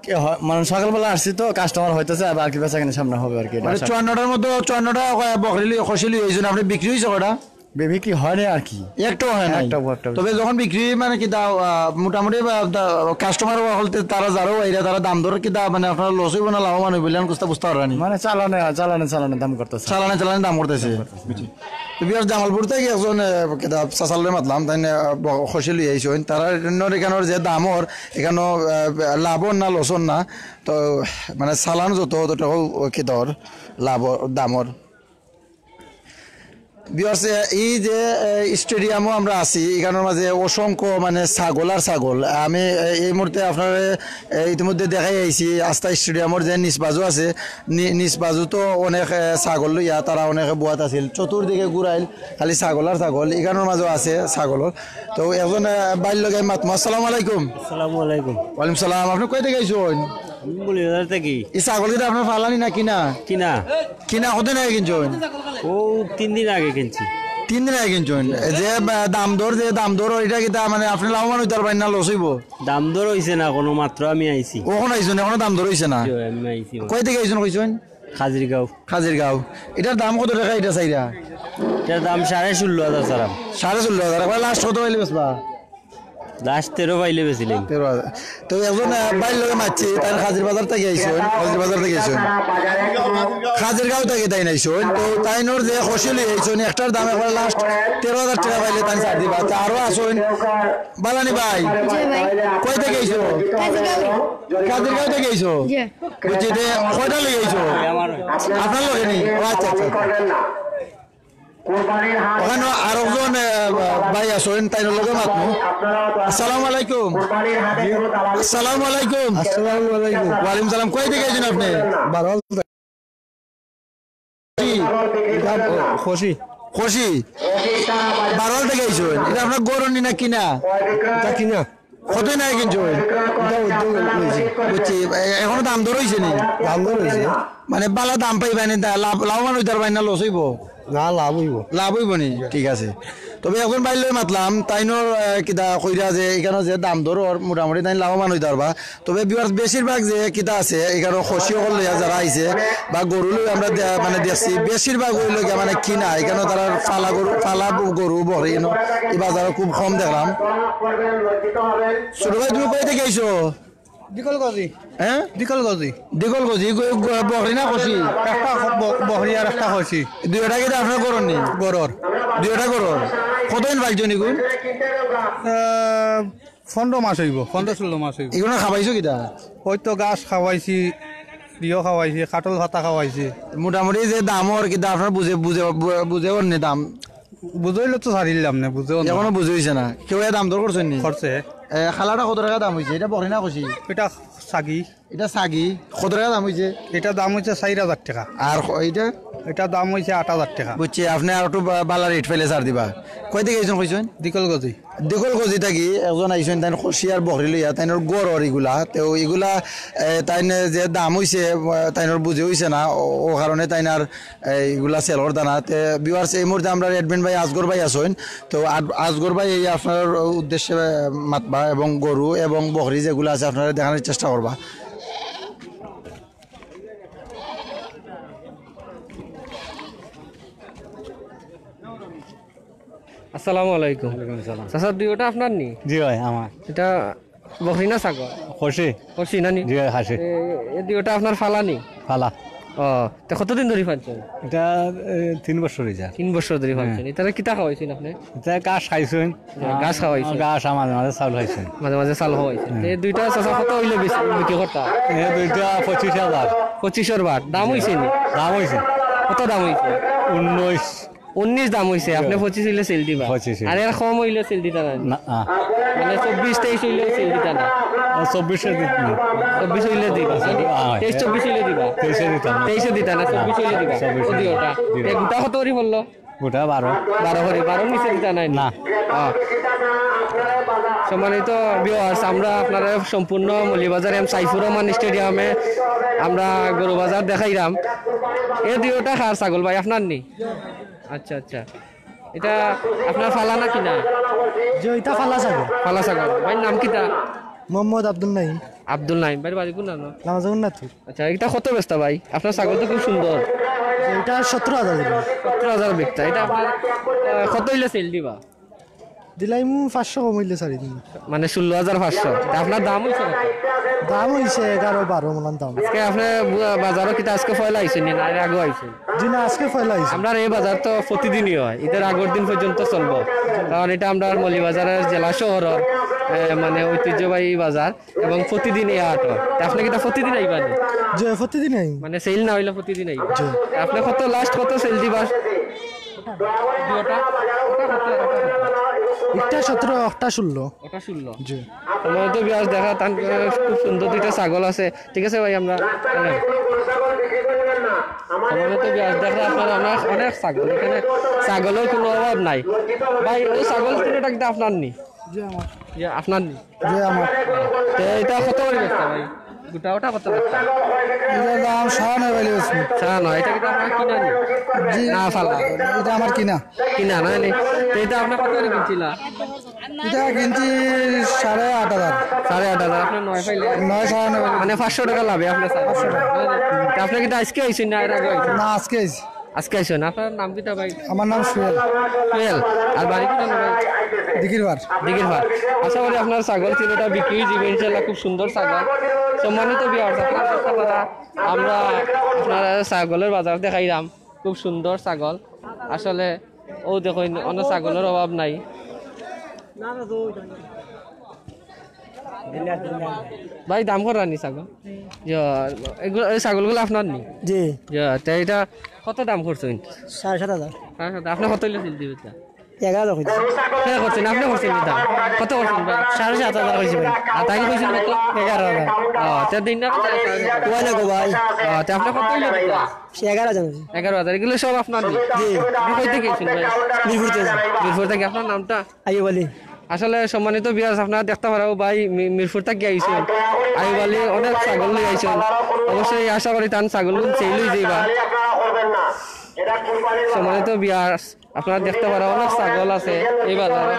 কে হয়, মানে সকালবেলা আসছি তো, কাস্টমার হইতেছে, আর বাকি বেচাকেনি সামনে হবে আর কি। মানে আশা করি। চুয়ান্নটার মধ্যে চুয়ান্নটা, এ, বকরি লই, খাসি লই আইছইন, আপনি বিক্রি অইছে কয়টা? বে-, বিক্রি হয় না আর কি। একটাও হয় নাই? একটাও, একটাও। তবে যখন বিক্রি মানে কিতা, আহ, মোটামুটি বা, দা-, কাস্টমার হলতে তারা যারাও আইরা, তারা দাম দর কিতা মানে আপনার লস অইবো না লাভবান অইবো, ইলান কুস্তা বুঝতা পাররা নি? মানে চালানে, চালানে, চালানে দাম করতেছে। চালানে, চালানে দাম করতেছে। দাম করতেছে। বুঝছি। তো viewers, জামালপুর থাকি একজন, আহ, কিতা চাচার লগে মাতলাম, তাইন, আহ, ব-, খাসি লই আইছইন। তারার ইখানর যে দাম অর, ইখানো, আহ, লাভ অর না লস অর না, তো মানে চালান যত, অতটাও কিতা অর, লাভ অর, দাম অর। Viewers, এ, এই যে, এ, স্টেডিয়ামও আমরা আছি, ইখানর মাঝে অসংখ্য মানে ছাগল আর ছাগল। আমি, এ, এই মুহূর্তে আপনারে, এ, ইতিমধ্যে দেখাই আইছি আস্তা স্টেডিয়ামর যে নিচ বাজু আছে, নি-, নিচ বাজু তো অনেক, এ, ছাগল লইয়া তারা অনেকে বওয়াত আছিল। চতুর্দিকে ঘুরাইল, খালি ছাগল আর ছাগল। ইখানর মাঝেও আছে ছাগল। তো একজন, এ, ভাইর লগে মাতমু। আসসালামু আলাইকুম। আসসালামু আলাইকুম। ওয়ালাইকুম সালাম। আপনি কই থাকি আইছইন? আমি মৌলভীবাজার থাকি। ই ছাগল কিতা আপনার ফালানি না কিনা? কিনা। কিনা কতদিন আগে কিনছইন? ও তিন দিন আগে কিনছি। তিন দিন আগে কিনছইন? যে, আহ, দাম দর, যে দাম দর, ইটা কিতা মানে আপনি লাভবান অইতার পারবা না লস অইবো? দাম দর অইছে না কোনো, মাত্র আমি আইছি। অখন আইছইন, অখনো দাম দর অইছে না? জি, আমি আইছি। কই থাকি আইছইন কইছইন? খাজিরগাঁও। খাজিরগাঁও। ইটার দাম কত টেকা ইটা চাইরা? ইটার দাম সাড়ে ষোলো হাজার চাইরাম। সাড়ে ষোলো হাজার। একবার লাস্ট কত পাইলে বেচবা? লাস্ট তেরো পাইলে বেচিলাইমু। তেরো হাজার। তো একজন, আহ, ভাইর লগে মাতছি, তাইন খাজির বাজার থাকি আইছইন, খাজির বাজার থাকি আইছইন। খাজিরগাঁও থাকি তাইন আইছইন। তো তাইনর যে খাসি লই আইছইন, একটার দাম একবারে লাস্ট তেরো হাজার টেকা পাইলে তাইন ছাড় দিবা। তো আরো আছইন। বালানি ভাই, জি ভাই। কই থাকি আইছো? খাজিরগাঁও। খাজিরগাঁও থাকি আইছো? জি। বুঝছি, তে কয়টা লই আইছো? আপনার লগে নি? ও আচ্ছা, আচ্ছা, আচ্ছা। অখানো আরকজন, এ, ভাই আছইন, তাইনর লগে মাতমু। আসসালামু আলাইকুম। আসসালামু আলাইকুম। আসসালামু আলাইকুম। ওয়ালাইকুম সালাম। কই থাকি আইছইন আপনি? বারো। জি। ইটা, ও, খাসি। খাসি। বারো থাকি আইছইন। ইটা আপনার ঘরর নি না কিনা? ইটা কিনা। কতদিন আগে কিনছইন? ইটা উদ্যোগ লইছি। বুঝছি। এ-, অখনো দাম দর অইছে নি? দাম দর অইছে। মানে বালা দাম পাইবা নি, দা-, লাভ, লাভবান অইতার পারবা না লস অইবো? না, লাভ অইবো। লাভ অইবো নি? ঠিক আছে। তবে একজন ভাইর লগে মাতলাম, তাইনর, আহ, কিতা কইরা যে ইখানো যে দাম দর অর মোটামুটি তাইন লাভবান অইতার পারবা। তবে viewers, বেশিরভাগ যে কিতা আছে, ইখানো খাসি অকল লইয়া যারা আইছে বা গরু লইয়া আমরা দে-, মানে দেখছি, বেশিরভাগ অইলো গিয়া মানে কিনা, ইখানো তারা ফালা গরু, ফালা গরু বকরি ইনো ই বাজারো খুব কম দেখলাম। ছোট ভাই, তুমি কই থাকি আইছো? দিকলগজি। হ্যাঁ? দিকলগজি। দিকলগজি, গ-, গ-, বকরি না খাসি? একটা ব-, বকরি আর একটা খাসি। দুইটা কিতা আপনার ঘরর নি? ঘরর। দুইটা ঘরর। কতদিন পালছইন ইগুন? আহ, পনেরো মাস অইবো, পনেরো ষোলো মাস অইবো। ইগুন খাবাইছো কিতা? ওই তো ঘাস খাওয়াইছি, ইয়ো খাওয়াইছি, কাঠল পাতা খাওয়াইছি। মোটামুটি যে দাম অর কিতা আপনার বুঝে, বুঝে, বু-, বুঝে অর নি দাম? বুঝাইলে তো ছাড়িলাম না, বুঝেও না। অখনো বুঝা অইছে না। কেউ এ দাম দর করছইন নি? করছে। এ, কালাটা কত টেকা দাম অইছে? ইটা বকরি না খাসি? ইটা ছাগি। ইটা ছাগি। কত টেকা দাম অইছে? ইটা দাম অইছে চাইর হাজার টেকা। আর ক-, ইটা? ইটা দাম অইছে আট হাজার টেকা। বুঝছি, আপনে আর একটু বা-, বালা রেট পাইলে ছাড় দিবা। কই থাকি আইছইন কইছইন? দিকলগজি। দিকলগজি থাকি একজন আইছইন, তাইন খাসি আর বকরি লইয়া, তাইনর গরর ইগুলা। তে ইগুলা, এ, তাইন যে দাম অইছে, এ, তাইনর বুঝে অইছে না, অউ, অউ কারণে তাইন আর, এ, ইগুলা সেল করতা না। তে viewers, এই মুহূর্তে আমরার admin ভাই আজগর ভাই আছইন। তো আ-, আজগর ভাই এই আপনার উদ্দেশ্যে, এ, মাতবা এবং গরু এবং বকরি যেগুলা আছে আপনারে দেখানির চেষ্টা করবা। আসসালামু আলাইকুম। ওয়ালাইকুম আসসালাম। চাচা, দুইওটা আপনার নি? জি ভাই, আমার। ইটা বকরি না ছাগল? খাসি। খাসি না নি? জি ভাই, খাসি। এ, এ দুইওটা আপনার ফালা নি? ফালা। ও, তে কতদিন ধরি ফালছইন? ইটা, এ, তিন বছর অই যায়। তিন বছর ধরি ফালছইন। হ্যাঁ। ইতারে কিতা খাওয়াইছইন আপনে? ইতা ঘাস খাইছইন। হ্যাঁ, ঘাস খাওয়াইছইন। ঘাস আর মাঝে মাঝে চাউল খাইছইন। মাঝে মাঝে চাউল খাওয়াইছইন। হ্যাঁ। তে দুইটা চাচা কত অইলে বেশি বিক্রি করতা? এ দুইটা পঁচিশ হাজার। পঁচিশর বার। দাম অইছে নি? দাম অইছে। কত দাম অইছে? উনিশ। উনিশ দাম অইছে, আপনে পঁচিশ অইলে সেল দিবা। পঁচিশ অইলে। আর এর কম অইলে সেল দিতা না? না, আ। মানে চব্বিশ তেইশ অইলেও সেল দিতা না? ও, চব্বিশে দিত না। চব্বিশ অইলে দিবা। আ, হয়। তেইশ চব্বিশ অইলে দিবা? তেইশে দিতাম না। তেইশে দিতা না, চব্বিশ অইলে দিবা। চব্বিশ অইলে। অউটা। জি। এ গুটা কত করি পড়লো? গুটা বারো। বারো করি, বারোর নিচে দিতা নায় নি? না। আ। সম্মানিত viewers, আমরা আপনারে সম্পূর্ণ মৌলভীবাজার এম সাইফুর রহমান স্টেডিয়ামে আমরা গরু বাজার দেখাইরাম। এ দুইওটা কার ছাগল ভাই, আপনার নি? আচ্ছা, আচ্ছা। ইটা আপনার ফালা না কিনা? জি, ইটা ফালা ছাগল। ফালা ছাগল। ভাইর নাম কিতা? মোহাম্মদ আব্দুল নাইম। আব্দুল নাইম। ভাইর বাড়ি কুন জানো? লামাজাগুন নাথুর। আচ্ছা, ইটা কত বেচতা ভাই? আপনার ছাগল তো খুব সুন্দর। ইটা সতেরো হাজার দিলাম। সতেরো হাজার বেচতা। ইটা আপনার, আহ, কত অইলে সেল দিবা? দিলাইমু পাঁচশো কম অইলে ছাড়ি দিমু। মানে ষোলো হাজার পাঁচশো। তে আপনার দাম অইছে কত? দাম অইছে এগারো বারো মন দাম। আজকে আপনে বু-, বাজারো কিতা আজকে পয়লা আইছইন নি, না এর আগেও আইছইন? জি না, আজকে পয়লা আইছি। আমরার এই বাজার তো প্রতিদিনই হয়, ইদর আগর দিন পর্যন্ত চলবো, কারণ ইটা আমরার মৌলভীবাজারের জেলা শহরর, এ, মানে ঐতিহ্যবাহী বাজার এবং প্রতিদিন এই হাট হয়। তে আপনে কিতা প্রতিদিন আইবা নি? জি, প্রতিদিন আই। মানে সেল না অইলে প্রতিদিন আইবা? জি। আপনে কত, লাস্ট কত সেল দিবা? দুইটা? ওটা কত, ওটা কত? একটা সতেরো, একটা ষোলো। ওটা ষোলো। জি। সম্মানিত viewers, দেখা তান খুব সুন্দর দুইটা ছাগল আছে। ঠিক আছে ভাই, আমরা, আমরা সম্মানিত viewers, দেখা আপনারা অনেক, অনেক ছাগল, এখানে ছাগলের কোনো অভাব নাই। ভাই, ওই ছাগল তিনটা কিন্তু আপনার নি? জি, আমার। ইয়া, আপনার নি? জি, আমার। তে ইটা কত করি বেচতা ভাই? গুটা ওটা কত বেচতা? ইটার দাম সাড়ে নয় বাইলে বেচছি। সাড়ে নয়, ইটা কিতা আপনার কিনা নি? জি। না, ফালা। ইটা আমার কিনা। কিনা না নি? তে ইটা আপনে কত করি কিনছিলা? ইটা কিনছি সাড়ে আট হাজার। সাড়ে আট হাজার, আপনে নয় পাইলে? নয়, সাড়ে নয়। মানে পাঁচশো টেকা লাভে আপনে ছাড়। পাঁচশো টেকা। তে আপনে কিতা আজকে আইছইন না এর আগে আইছইন? না, আজকে আইছি। আজকে আইছইন। আপনার নাম কিতা ভাই? আমার নাম সুহেল। সুহেল। আর বাড়ি কোথায় ভাই? দিঘির পাড়। দিঘির পাড়। আশা করি আপনার ছাগল তিনটা বিক্রি অই যাইবো ইনশাআল্লাহ, খুব সুন্দর ছাগল। সম্মানিত viewers, আপনারা দেখতে পারা, আমরা আপনারা ছাগলের বাজার দেখাইলাম, খুব সুন্দর ছাগল। আসলে ও দেখো, অন্য ছাগলের অভাব নাই। ভাই, দাম করা নি ছাগল? ইয়া, এগুলো, এই ছাগলগুলো আপনার নি? জি। ইয়া, তে ইটা কত দাম করছইন? সাড়ে সাত হাজার। সাড়ে সাত। আপনে কত অইলে সেল দিবা ইটা? এগারো হাজার কইছি। হে করছইন, আপনে করছইন নি দাম? কত করছইন ভাই? সাড়ে সাত হাজার কইছি ভাই। আর তাইন কইছইন কত? এগারো হাজার। ও, তে দিন না কত? ওই না গো ভাই। ও, তে আপনে কত অইলে দিবা? সে এগারো হাজার কইছি। এগারো হাজার। এগুলো সব আপনার নি? জি। আপনে কই থাকি আইছইন ভাই? মিরপুর থাকি। মিরপুর থাকি। আপনার নামটা? আইয়ুব আলী। আসলে সম্মানিত viewers, আপনারা দেখতে পারা ও ভাই মি-, মিরপুর থাকি আইছইন। আইয়ুব আলী অনেক ছাগল লই আইছইন। অবশ্যই আশা করি তান ছাগল সেল অই যাইবা। সম্মানিত viewers, আপনারা দেখতে পারা অনেক ছাগল আছে এই বাজারো।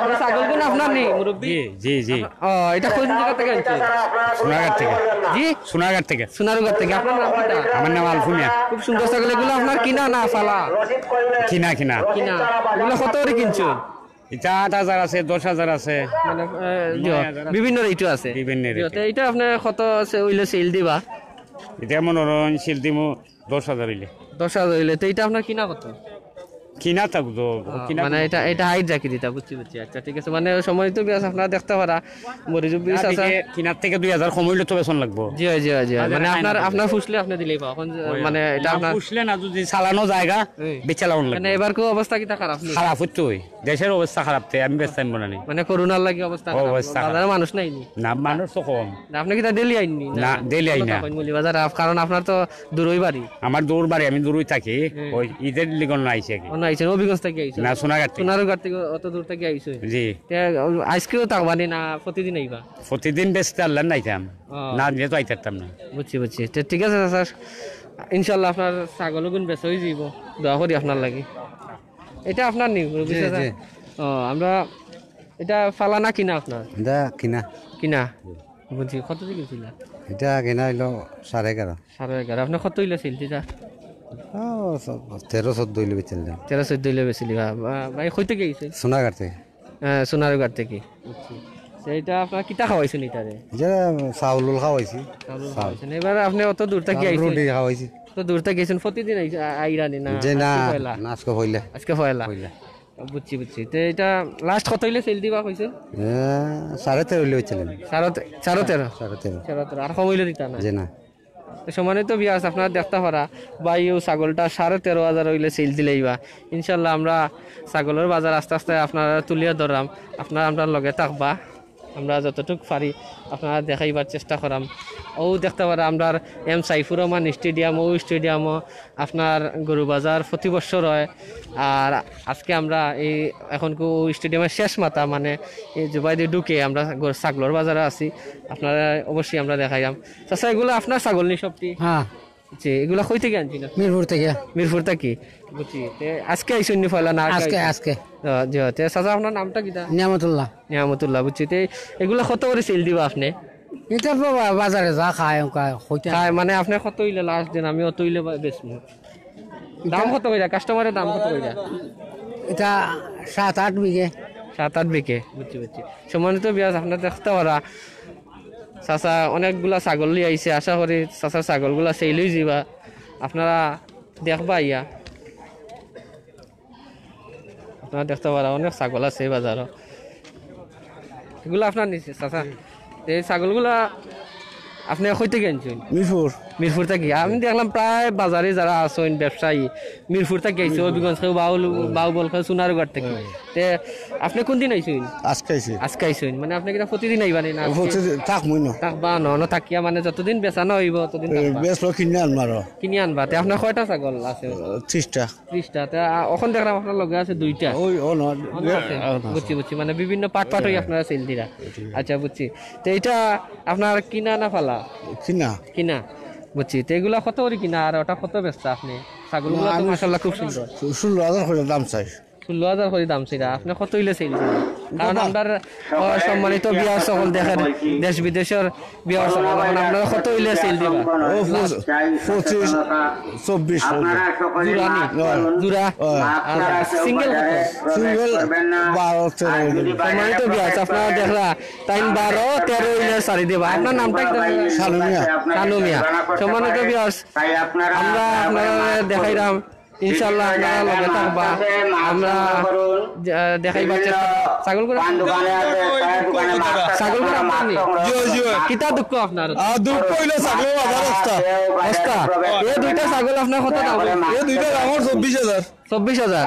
এই ছাগলগুলো আপনার নি, মুরব্বি? জি, জি, জি। ও, ইটা কোন জাগা থাকি আনছইন? সোনারঘাট থাকি। জি? সোনারঘাট থাকি। সোনারঘাট থাকি। আপনার নাম কিতা? আমার নাম আলফু মিয়া। খুব সুন্দর ছাগল। এগুলো আপনার কিনা না ফালা? কিনা, কিনা। কিনা। এগুলো কত করি কিনছো? ইটা আট হাজার আছে, দশ হাজার আছে। মানে, এ, জি, নয় হাজার আছে। বিভিন্ন রেটও আছে। বিভিন্ন জি, রেটে। তো ইটা আপনার কত আছে, অইলে সেল দিবা? ইটা মনে করইন সেল দিমু দশ হাজার অইলে। দশ হাজার অইলে, তো ইটা আপনার কিনা কত? কিনা থাকতো। মানে এটা এটা হাইট রাখি দিতা। বুঝছি, বুঝছি। আচ্ছা, ঠিক আছে। মানে সম্মানিত বিয়াস, আপনারা দেখতা পারা মরিজ বিশ আছে। কিনার থেকে দুই হাজার কম অইলে তো বেচন লাগবো। জি, জি, জি। মানে আপনার আপনার ফুসলে আপনি দিলেই পাও। এখন মানে এটা আপনার ফুসলে না, যদি চালানো জায়গা বেচালাম লাগবে। মানে এবার কেউ অবস্থা কিতা খারাপ নি? খারাপ হইতো। দেশের অবস্থা খারাপ, তে আমি বেচতাম মনে নেই। মানে করোনার লাগি অবস্থা খারাপ। অবস্থা খারাপ। বাজারে মানুষ নাই নি? না, মানুষ তো কম। না, আপনি কিতা ডেইলি আইন নি? না, ডেইলি আই না। মৌলভীবাজার আপ-, কারণ আপনার তো দূরই বাড়ি। আমার দূর বাড়ি, আমি দূরই থাকি। ওই ঈদের লিগন না আইছি আর কি। ও না, আইছেন, হবিগঞ্জ থেকে আইছেন? না, সোনারঘাট থেকে। সোনারঘাট থেকে অত দূর থেকে আইছেন? জি। তে আজকেও থাকবা নি না প্রতিদিন আইবা? প্রতিদিন বেচতে আল্লাহ নাইতাম। না দিলে তো আইতাম না। বুঝছি, বুঝছি। তে ঠিক আছে, স্যার। ইনশাল্লাহ আপনার ছাগল গুণ বেচা হয়ে যাইব। দোয়া করি আপনার লাগি। এটা আপনার নি, মুরব্বি চাচা? জি। ও, আমরা, এটা ফালা না কিনা আপনার? এটা কিনা। কিনা? বুঝছি, কত দিয়ে কিনছিলা? এটা কিনা হইলো সাড়ে এগারো। সাড়ে এগারো। আপনি কত হইলে সেল দিতা? ও, তেরো চোদ্দ হইলে বেচেন না। তেরো চোদ্দ হইলে বেচলি, বা-, বা-, ভাই, কই থেকে আইছে? সোনারঘাট থেকে। হ্যাঁ, সোনারঘাট থেকে। বুঝছি। তো এটা আপনার কিতা খাওয়াইছেন এটারে? এটা চাউল উল খাওয়াইছি। চাউল উল খাওয়াইছেন। এবার আপনি অত দূর থেকে আইছেন? রুটি খাওয়াইছি। তো দূর থেকে আইছেন, প্রতিদিন আইছেন, আ-, আইরানি না? যে না, আজকে পয়লা? না, আজকে পয়লা। আজকে পয়লা? পয়লা। বুঝছি, বুঝছি। তো এটা লাস্ট কত হইলে সেল দিবা কইছেন? এ, সাড়ে তেরো হইলে বেচলাম। সাড়ে তে-, সাড়ে তেরো? সাড়ে তেরো। সাড়ে তেরো। আর কম হইলে দিতা না? যে না। তো সম্মানিত বিয়াস, আপনারা দেখতা পারা, ভাই, ও ছাগলটা সাড়ে তেরো হাজার হইলে সেল দিলেই বা। ইনশাল্লাহ আমরা ছাগলের বাজার আস্তে আস্তে আপনারা তুলিয়া ধরাম, আপনারা আমরার লগে থাকবা। আমরা যতটুক পারি আপনারা দেখাইবার চেষ্টা করাম। ও দেখতা পারা আমরার এম সাইফুর রহমান স্টেডিয়াম, ও স্টেডিয়ামও আপনার গরু বাজার প্রতি বছর হয়। আর আজকে আমরা এই এখন কো স্টেডিয়ামের শেষ মাথা, মানে এই জুবাইদি ঢুকে আমরা গর-, ছাগলর বাজারে আছি। আপনারা অবশ্যই আমরা দেখাইলাম। চাচা, এগুলা আপনার ছাগল নি সবটি? হ্যাঁ। জি, এগুলা কই থেকে আনছেন আপনি? মিরপুর থেকে। মিরপুর থাকি? বুঝছি। তে আজকে আইছেন নি পয়লা না আগে আজকে, আইছেন? আজকে। ও, জি, তে চাচা, আপনার নামটা কিতা? নিয়ামতুল্লাহ। নিয়ামতুল্লাহ, বুঝছি। তে এগুলা কত করে সেল দিবা আপনি? এটা তো বা-, বাজারে যা খায়, ওনকা হইতে খায়, মানে আপনি কত হইলে লাস্ট দেন, আমি অত হইলে বা-, বেচমু। দাম কত কইরা? কাস্টমারের দাম কত কইরা? এটা সাত আট বিঘে। সাত আট বিঘে, বুঝছি, বুঝছি। সম্মানিত বিয়াস, আপনারা দেখতা পারা, চাচা অনেকগুলা ছাগল লই আইছে, আশা করি চাচার ছাগলগুলা সেল হই যাইবা। আপনারা দেখবা আইয়া, আপনারা দেখতা পারা অনেক ছাগল আছে এই বাজারো। এগুলা আপনার নিচে, চাচা? এই ছাগলগুলা আপনি কই থেকে আনছেন? মিরপুর। মিরপুর থাকি? আমি দেখলাম প্রায় বাজারে যারা আছেন ব্যবসায়ী, মিরপুর থাকি আইছে, হবিগঞ্জ, কেউ বাউল-, বাউবল, কেউ সোনারঘাট থাকি। তে আপনি কোন দিন আইছেন? আজকে আইছি। আজকে আইছেন? মানে আপনি কিতা প্রতিদিন আইবা নি না আজকে? প্রতিদিন থাকমু না। থাকবা না, না থাকিয়া মানে যতদিন বেচা না হইব ততদিন এ, থাকবা? বেচলো কিনে আনবো আরো। কিনে আনবা? তে আপনার কয়টা ছাগল আছে? ত্রিশটা। ত্রিশটা। তে, আ, অখন দেখলাম আপনার লগে আছে দুইটা। ওই, ও না, অন্য আছে? ও না। বুঝছি, বুঝছি। মানে বিভিন্ন পার্ট পার্ট হই আপনারা সেল দিরা। আচ্ছা, বুঝছি। তে এটা আপনার কিনা না ফালা? কিনা। কিনা। বুঝছি। তে এগুলা কত করে কিনা আর ওটা কত বেচতা আপনি? ছাগলগুলা তো আমি মাশাআল্লাহ খুব সুন্দর। ষোলো হাজার করে দাম চাই। ষোলো হাজার করে দাম চাইরা। আপনি কত হইলে সেল দিবেন? কারণ আমরার, আহ, সম্মানিত বিয়ার সকল দেখেন, দেশ বিদেশের বিয়ার সকল, এখন আপনারা কত হইলে সেল দিবা? ও, পঁচিশ, পঁচিশ, চব্বিশ হইলে। জোড়া নি? হ্যাঁ। জোড়া? হ্যাঁ। আর সিঙ্গেল কত? সিঙ্গেল বারো, তেরো হইলে। সম্মানিত বিয়ার, আপনারা দেখরা, তাই বারো, তেরো হইলে ছাড়ি দিবা। আপনার নামটা কি? শানু মিয়া। শানু মিয়া। সম্মানিত বিয়ার, আমরা আপনারা দেখাইলাম, ইনশাআল্লাহ আপনারা লগে থাকবা। আমরা দে-, দেখাইবার চেষ্টা করব। ছাগলগুলা ছাগলগুলা আপনার নি? জি, জি। কিতা দুঃখ আপনার? আর দুঃখ হইলো ছাগলর বাজার অবস্থা। অবস্থা? এই দুইটা ছাগল আপনার কত দাম? এই দুইটা দাম চব্বিশ হাজার। চব্বিশ হাজার?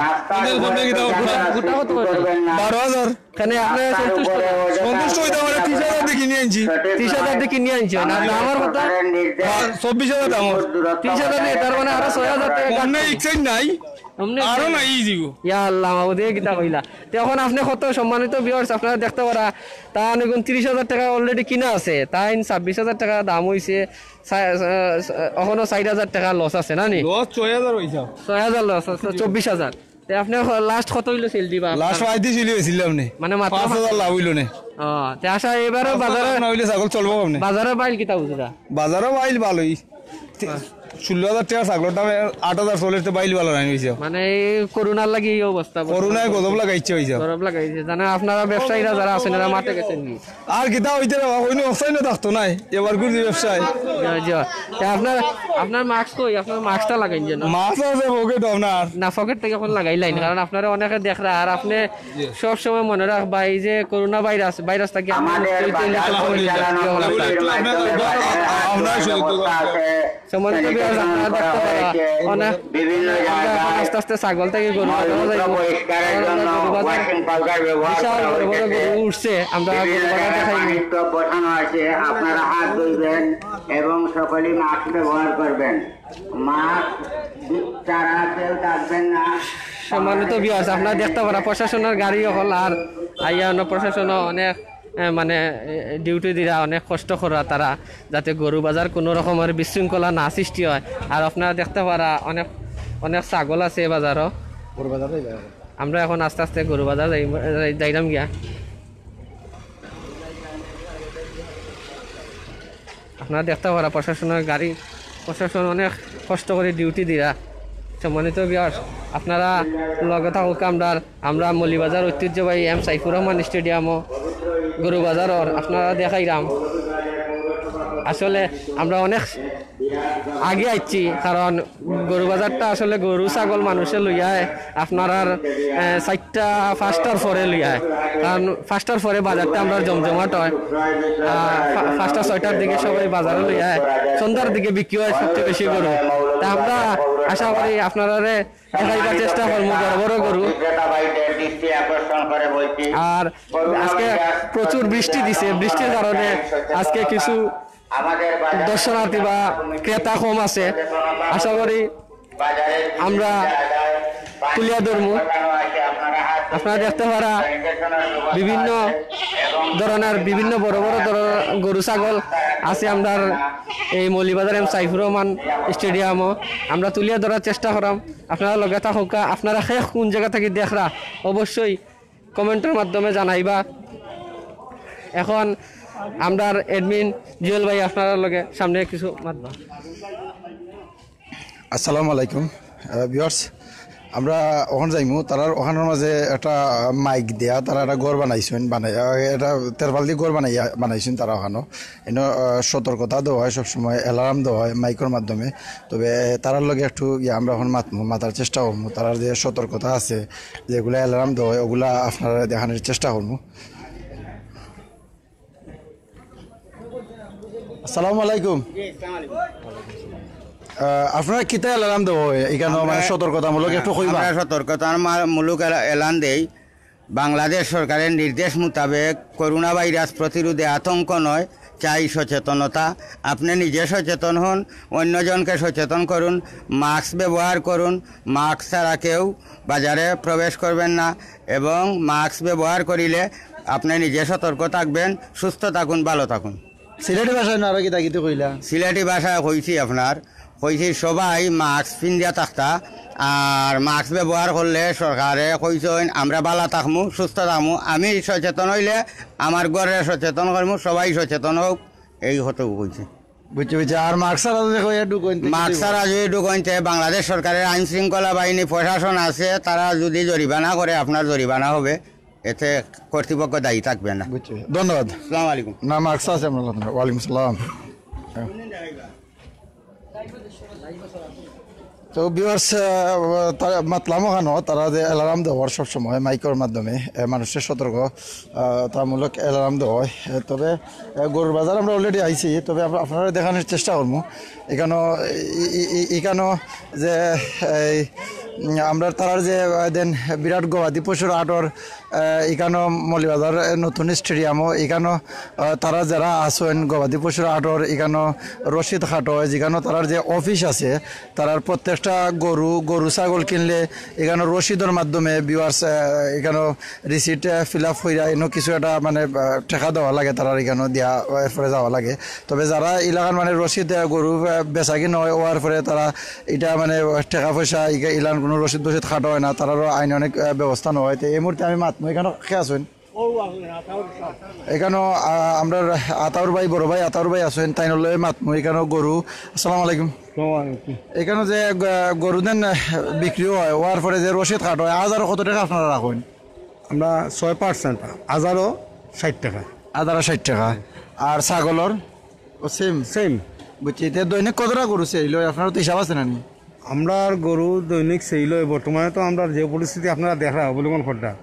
গোটা, গোটা কত করে? বারো হাজার। কেনে আপনি সন্তুষ্ট না? সন্তুষ্ট হইতে পারে, ত্রিশ হাজার দিয়ে কিনে আনছি। ত্রিশ হাজার দিয়ে কিনে আনছি, না, দাম আর কত? আর চব্বিশ হাজার দাম ওর। ত্রিশ হাজার দিয়ে, তার মানে আরো ছয় হাজার টাকা অমনে কাটবে। Exchange নাই। অমনে আরো exchange নাই, ই দিব। ইয়া আল্লাহ, মাবুদ, এ কিতা কইলা? তে এখন আপনি কত, সম্মানিত viewers, আপনারা দেখতে পারা, তা নিগুণ ত্রিশ হাজার টাকা already কিনা আছে, তাই ছাব্বিশ হাজার টাকা দাম হইছে, সা-, সা-, সা-, এখনো ষাট হাজার টাকা loss আছে, না নি? Loss ছয় হাজার হইছে। ছয় হাজার loss আছে, চব্বিশ হাজার। তে আপনি হ-, last কত হইলো সেল দিবা? Last পাঁচ দিন সেল হইছিল আপনি। মানে মাত্র পাঁচ হাজার লাভ হইলো নে। ও, তে আশা এবারও পাঁচ হাজার বাজারে, লাভ না হইলে ছাগল চলবো আপনি। বাজারে বাইল কিতা বুঝরা? বাজারে বাইল ভালোই। তে-, হ্যাঁ। ষোলো হাজার টেকা ছাগলর দামে আট হাজার চল্লিশ তো বাইল ভালা নাই অইছে। মানে এই করোনার লাগি এই অবস্থা। করোনায় গজব লাগাইছে অইছে। গজব লাগাইছে। জানেন আপনারা ব্যবসায়ীরা যারা আছেন এরা মাঠে গেছেন নি? আর কিতা অইতে রে বাবা, অইনু অবস্থায় না থাকতো নাই। এবার ঘুরছি ব্যবসায়। জি, জি। তে আপনার, আপনার মাস্ক কই? আপনার মাস্কটা লাগাইন যেন। মাস্ক আছে পকেট আপনার। না, পকেট থাকি অখন লাগাইলাইন, কারণ আপনারে অনেকে দেখরা। আর আপনে সব সময় মনে রাখবা, এই যে করোনা ভাইরাস, ভাইরাস থাকি আমরা আমাদের মুক্ত হইতে হইলে বাজার সব সময় পরিচালনা সক্রিয় হওয়া লাগবে। কমিটির মাধ্যমে বাজারের আমরা সুযোগ ব্যবস্থা আছে। সম্মানিত সেখানে বিয়ার, আপনারা করা দেখতে পারা হয়েছে। অনেক বিভিন্ন আমরা এখন জায়গায় আস্তে আস্তে ছাগল থাকি গরু বাজারও মলমূত্র যাইব। পরিষ্কারের কারণ আমরা জন্য গরু বাজার ওয়াশিং পাউডার ব্যবহার বিশাল করা বড় বড় হয়েছে। গরু উঠছে, আমরা গরু বিভিন্ন বাজার জায়গায় দেখাইব। পানির টব বসানো আছে, আপনারা হাত ধুইবেন এবং সকলেই মাস্ক ব্যবহার করবেন। মাস্ক ছাড়া কেউ থাকবেন না। সম্মানিত বিয়ার্স, আপনারা দেখতে পারা প্রশাসনের গাড়ি অকল আর আইয়া অন্য প্রশাসনও অনেক, এ, মানে, এ, ডিউটি দিরা, অনেক কষ্ট করা তারা, যাতে গরু বাজার কোনো রকমের বিশৃঙ্খলা না সৃষ্টি হয়। আর আপনারা দেখতে পারা অনেক, অনেক ছাগল আছে এই বাজারও। গরু বাজার যাইবা এখন? আমরা এখন আস্তে আস্তে গরু বাজার যাই, যাই, যাইরাম গিয়া। আপনারা দেখতে পারা প্রশাসনের গাড়ি, প্রশাসন অনেক কষ্ট করে ডিউটি দিরা। সম্মানিত বিয়ার্স, আপনারা লগে থাকুক। আমরা, আমরা মৌলভীবাজার ঐতিহ্যবাহী এম সাইফুর রহমান স্টেডিয়ামও গরু বাজারর আপনারা দেখাইরাম। আসলে আমরা অনেক আগে আইছি, কারণ গরু বাজারটা আসলে গরু ছাগল মানুষে লইয়ায় আপনারার, এ, চারটা পাঁচটার পরে লইয়ায়, কারণ পাঁচটার পরে বাজারটা আমরা জমজমাট হয়। আর পা-, পাঁচটা ছয়টার দিকে সবাই বাজারে লইয়ায়, সন্ধ্যার দিকে বিক্রি হয় সবচেয়ে বেশি গরু। তা আমরা আশা করি আপনারারে দেখাইবার চেষ্টা করবো বড় বড় গরু। আর আজকে প্রচুর বৃষ্টি দিছে, বৃষ্টির কারণে আজকে কিছু দর্শনার্থী বা ক্রেতা কম আছে। আশা করি আমরা তুলিয়া ধরমু। আপনারা দেখতে পারা বিভিন্ন ধরনের বিভিন্ন বড় বড় ধরনের গরু ছাগল আছে আমরার এই মৌলভীবাজার এম সাইফুর রহমান স্টেডিয়ামও। আমরা তুলিয়া ধরার চেষ্টা করাম। আপনারা লগে থাকুক্কা। আপনারা কে কোন জায়গা থাকি দেখরা অবশ্যই কমেন্টের মাধ্যমে জানাইবা। এখন আমরার অ্যাডমিন জুয়েল ভাই আপনারার লগে সামনে কিছু মাতবা। আসসালামু আলাইকুম। আহ, ভিউয়ার্স, আমরা অখান যাইমু, তারার অখানর মাঝে একটা মাইক দেয়া, তারা একটা ঘর বানাইছইন, বানাই, আহ, এটা তেরপাল দি ঘর বানাইয়া, বানাইছইন তারা অখানো। এনো, আহ, সতর্কতা দেওয়া হয় সবসময়, অ্যালার্ম দেওয়া হয় মাইকর মাধ্যমে। তবে তারার লগে একটু ইয়া আমরা অখন মাতমু, মাতার চেষ্টা করমু। তারার যে সতর্কতা আছে, যেগুলা অ্যালার্ম দেওয়া হয়, ওগুলা আপনারারে দেখানির চেষ্টা করমু। আসসালামু আলাইকুম। আহ, আপনারা কিতা অ্যালার্ম দেওয়া হয়? এখানো মানে আমরা, সতর্কতামূলক একটু কইবা? আমরা সতর্কতার মা-, মূলক এলা-, এলান দেই। বাংলাদেশ সরকারের নির্দেশ মোতাবেক করোনা ভাইরাস প্রতিরোধে আতঙ্ক নয়, চাই সচেতনতা। আপনি নিজে সচেতন হন, অন্যজনকে সচেতন করুন, মাস্ক ব্যবহার করুন। মাস্ক ছাড়া কেউ বাজারে প্রবেশ করবেন না এবং মাস্ক ব্যবহার করিলে আপনি নিজে সতর্ক থাকবেন। সুস্থ থাকুন, ভালো থাকুন। সিলেটি ভাষায় না আরো কিতা কিতা কইলা? সিলেটি ভাষায় কইছি আপনার, কইছি সবাই মাস্ক পিন্দিয়া থাকতা, আর মাস্ক ব্যবহার করলে সরকারে কইছইন আমরা ভালা থাকমু, সুস্থ থাকমু। আমি সচেতন হইলে আমার ঘরে সচেতন করমু, সবাই সচেতন হোক, এই হতে কইছি। বুঝছি, বুঝছি। আর মাস্ক ছাড়া যদি কই ঢুকইন তে কি মাস্ক দিব? ছাড়া যদি ঢুকইন তে বাংলাদেশ সরকারের আইন শৃঙ্খলা বাহিনী প্রশাসন আছে, তারা যদি জরিমানা করে আপনার জরিমানা হবে, এতে কর্তৃপক্ষ দায়ী থাকবে না। বুঝছি, ধন্যবাদ। আসসালামু আলাইকুম। না, মাস্ক আছে আপনার কথা। ওয়ালাইকুম আসসালাম। তো ভিউয়ার্স, মাতলাম অখানো তারা যে অ্যালার্ম দেওয়ার সবসময় মাইকর মাধ্যমে, এ, মানুষের সতর্ক, আহ, তামূলক অ্যালার্ম দেওয়া হয়। এ, তবে, এ, গরুর বাজার আমরা অলরেডি আইছি, তবে আমরা আপনারারে দেখানির চেষ্টা করমু। এখানো, ই-, ই-, ই-, এখানো যে, এই, উম, আমরা তারার যে, আহ, দেন বিরাট গবাদি পশুর আটর, আহ, এখানো মৌলভীবাজার, আহ, নতুন স্টেডিয়ামও, এখানো, আহ, তারা যারা আছইন গবাদি পশুর আটর, এখানো রশিদ হাট হয়, যেখানো তারার যে অফিস আছে, তারার প্রত্যেকটা গরু, গরু ছাগল কিনলে এখানো রশিদর মাধ্যমে ভিউয়ার্স, আহ, এখানো রিসিট, আহ, ফিল আপ কইরা এনো কিছু একটা মানে, আহ, টেকা দেওয়া লাগে তারার এখানো দিয়া, আহ, এরপরে যাওয়া লাগে। তবে যারা ইলাকান মানে রশিদ, আহ, গরু, আহ, বেচা কিনা হয়, হওয়ার পরে তারা এটা মানে টেকা পয়সা ইগা-, ইলান কোনো রশিদ বশিদ কাটা হয় না, তারারও আইন অনেক, আহ, ব্যবস্থা নেওয়া হয়। তো এই মুহূর্তে আমি মাতমু, এখানো কে আছইন? এখানো, আহ, আমরার আতাউর ভাই, বড় ভাই আতাউর ভাই আছইন, তাইনর লগে মাতমু। এখানো গরু, আসসালামু আলাইকুম। আসসালামু আলাইকুম। এখানো যে গ-, গরু দেন, আহ, বিক্রি অয়, অওয়ার পরে যে রশিদ কাটা অয়, হাজারো কত টেকা আপনারা রাখইন? আমরা ছয় পার্সেন্ট, হাজারো ষাইট টেকা। হাজারো ষাইট টেকা। আর ছাগলর? ও, সেম। সেম। বুঝছি, তে দৈনিক কতটা গরু সেল অয়? আপনারার তো হিসাব আছে না নি? আমরার গরু দৈনিক সেল অয়, বর্তমানে তো আমরার যে পরিস্থিতি আপনারা দেখরা অবলোকন কররা,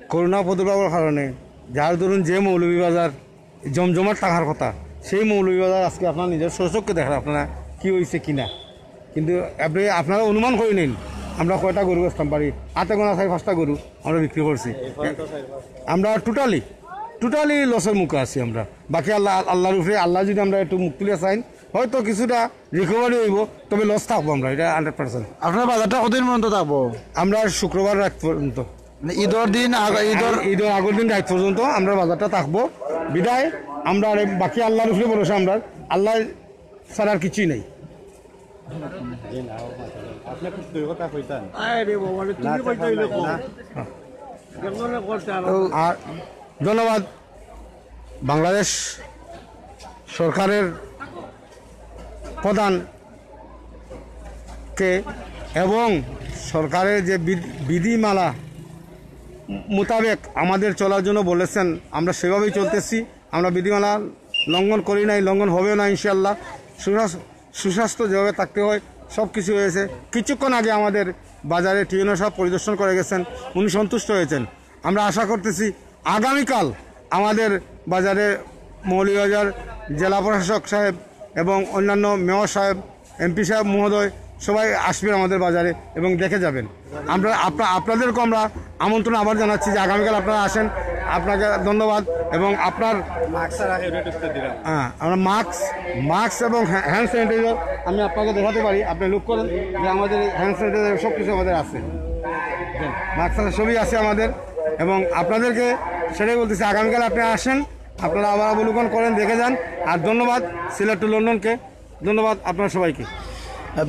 করোনা প্রাদুর্ভাবর কারণে যার দরুন যে মৌলভীবাজার জমজমাট থাকার কথা, সেই মৌলভীবাজার আজকে আপনারা নিজর স্বচক্ষে দেখরা আপনারা কি অইছে কি না। কিন্তু আপনি, আপনারা অনুমান করি নিন আমরা কয়টা গরু বেচতাম পারি, হাতে গোনা চাইর পাঁচটা গরু আমরা বিক্রি করছি। আমরা টোটালি, টোটালি লসর মুখো আছি আমরা। বাকি আল্লাহ, আল্লাহর উপরে, আল্লাহ যদি আমরা একটু মুখ তুলিয়া চাইন, হয়তো কিছুটা রিকভারি অইবো, তবে লস থাকবো আমরা, এটা হান্ড্রেড পার্সেন্ট। আপনার বাজারটা কতদিন পর্যন্ত থাকবো? আমরা শুক্রবার রাইত পর্যন্ত। মানে ঈদর দিন আগ-, ঈদর ঈদর আগর দিন রাইত পর্যন্ত আমরা বাজারটা থাকবো। বিদায় আমরা আর বাকি আল্লাহর উপরে ভরসা, আমরা আল্লাহ ছাড়া আর কিছুই নাই। আপনি খুব দুই কথা কইতেন। আরে বাবা রে, তুমি না, কইতে অইলে না, কও। না। আর ধন্যবাদ বাংলাদেশ সরকারের প্রধানকে এবং সরকারের যে বিধ-, বিধিমালা মোতাবেক আমাদের চলার জন্য বলেছেন, আমরা সেভাবেই চলতেছি। আমরা বিধিমালা লঙ্ঘন করি নাই, লঙ্ঘন হবেও না ইনশাআল্লাহ। সুস্বাস-, সুস্বাস্থ্য যেভাবে থাকতে হয়, সব কিছু হয়েছে। কিছুক্ষণ আগে আমাদের বাজারে টিএনও সাহেব পরিদর্শন করে গেছেন, উনি সন্তুষ্ট হয়েছেন। আমরা আশা করতেছি আগামীকাল আমাদের বাজারে মৌলভীবাজার জেলা প্রশাসক সাহেব এবং অন্যান্য মেয়র সাহেব, এমপি সাহেব মহোদয় সবাই আসবেন আমাদের বাজারে এবং দেখে যাবেন। আমরা আপনা-, আপনাদেরকে আমরা আমন্ত্রণ আবার জানাচ্ছি যে আগামীকাল আপনারা আসেন, আপনাকে ধন্যবাদ। এবং আপনার মাস্ক ছাড়া কেউ রেট উঠতে দিলাম। হ্যাঁ, আমরা মাস্ক, মাস্ক এবং হ্যা-, হ্যান্ড স্যানিটাইজার আমি আপনাকে দেখাতে পারি। আপনি লুক করেন যে আমাদের এই হ্যান্ড স্যানিটাইজার সব কিছু আমাদের আছে। মাস্ক ছাড়া সবই আছে আমাদের। এবং আপনাদেরকে সেটাই বলতেছি, আগামীকাল আপনি আসেন, আপনারা আবার অবলোকন করেন, দেখে যান। আর ধন্যবাদ সিলেট টু লন্ডনকে, ধন্যবাদ আপনারা সবাইকে।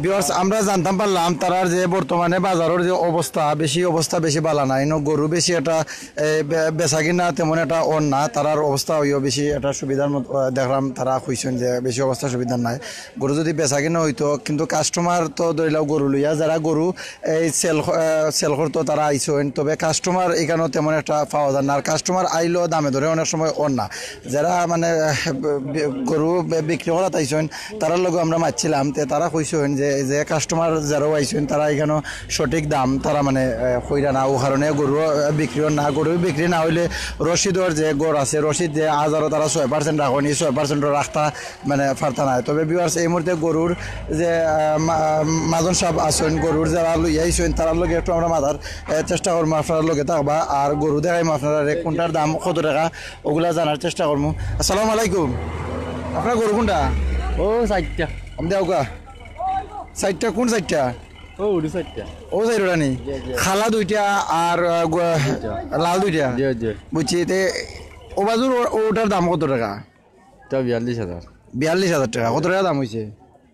ভিউয়ার্স, আমরা জানতাম পারলাম তারার যে বর্তমানে বাজারর যে অবস্থা, বেশি অবস্থা বেশি বালা নাই। ইনো গরু বেশি একটা, এ, বে-, বেচা কিনা তেমন একটা অর না, তারার অবস্থা অইও বেশি একটা সুবিধার মতো, আহ, দেখলাম তারা কইছইন যে বেশি অবস্থা সুবিধার নাই। গরু যদি বেচা কিনা অইতো, কিন্তু কাস্টমার তো ধরিলাও গরু লইয়া, যারা গরু এই সেল, আহ, সেল করতো তারা আইছইন, তবে কাস্টমার ইখানো তেমন একটা পাওয়া যায় না। আর কাস্টমার আইলেও দামে দরে অনেক সময় অর না। যারা মানে, আহ, ব-, ব-, গরু বে-, বিক্রি করাত আইছইন, তারার লগে আমরা মাতছিলাম, তে তারা কইছইন যে, যে কাস্টমার যারাও আইছইন, তারা ইখানো সঠিক দাম তারা মানে, আহ, কইরা না, অউ কারণে গরু, আহ, বিক্রি অর না। গরু বিক্রি না অইলে রশিদর যে গড় আছে, রশিদ যে হাজারো তারা ছয় পার্সেন্ট রাখইন, ই ছয় পার্সেন্টও রাখতা মানে পারতা নায়। তবে ভিউয়ার্স, এই মুহূর্তে গরুর যে, আহ, মা-, মাজন সাহেব আছইন, গরুর যারা লইয়া আইছইন, তারার লগে একটু আমরা মাতার, আহ, চেষ্টা করমু, আপনারার লগে থাকবা। আর গরু দেখাইমু আপনারারে, কোনটার দাম কত টেকা, ওগুলা জানার চেষ্টা করমু। আসসালামু আলাইকুম, আপনার গরু কোনটা? ও চাইরটা। আমি দেওগা। চাইরটা, কোন চাইরটা? ও উঠি চাইরটা। ও চাইরটা নি? জি, জি। কালা দুইটা আর, আহ, গু-, দুইটা। লাল দুইটা? জি, জি। বুঝছি, তে ও বাজুর ও-, ওটার দাম কত টেকা? এটা বিয়াল্লিশ হাজার। বিয়াল্লিশ হাজার টেকা। কত টেকা দাম অইছে?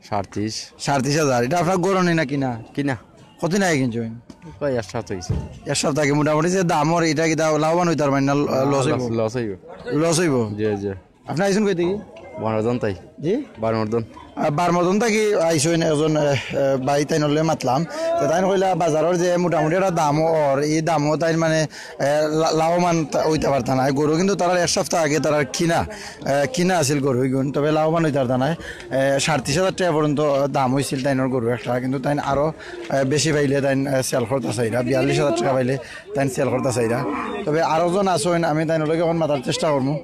সাড়ে তেইশ। সাড়ে তেইশ হাজার। ইটা আপনার গরু নি না কিনা? কিনা। কতদিন আগে কিনছইন? প্রায় এক সপ্তাহ অইছে। এক সপ্তাহ আগে। মোটামুটি যে দাম অর, ইটা কিতা লাভবান অইতার মানে না, ল-, না, লস অইবো? লস, লস অইবো। লস অইবো? জি, জি। আপনি আইছইন কই থাকি? বানরদন তাই। জি? বানরদন। আহ, বানরদন থাকি আইছইন একজন, আহ, আহ, ভাই তাইনর লগে মাতলাম। তো তাইন কইলা বাজারর যে মোটামুটি একটা দাম অর, ই দামও তাইন মানে, আহ, লা-, লাভবান তা-, অইতা পারতা নায়। গরু কিন্তু তারার এক সপ্তাহ আগে তারার কিনা, আহ, কিনা আছিল গরু ইগুন, তবে লাভবান অইতা পারতা নায়। আহ, সাড়ে তেইশ হাজার টেকা পর্যন্ত দাম অইছিল তাইনর গরু একটা, কিন্তু তাইন আরো, আহ, বেশি পাইলে তাইন, আহ, সেল করতা চাইরা, বিয়াল্লিশ হাজার টেকা পাইলে তাইন সেল করতা চাইরা। তবে আরো জন আছইন, আমি তাইনর লগে অখন মাতার চেষ্টা করমু।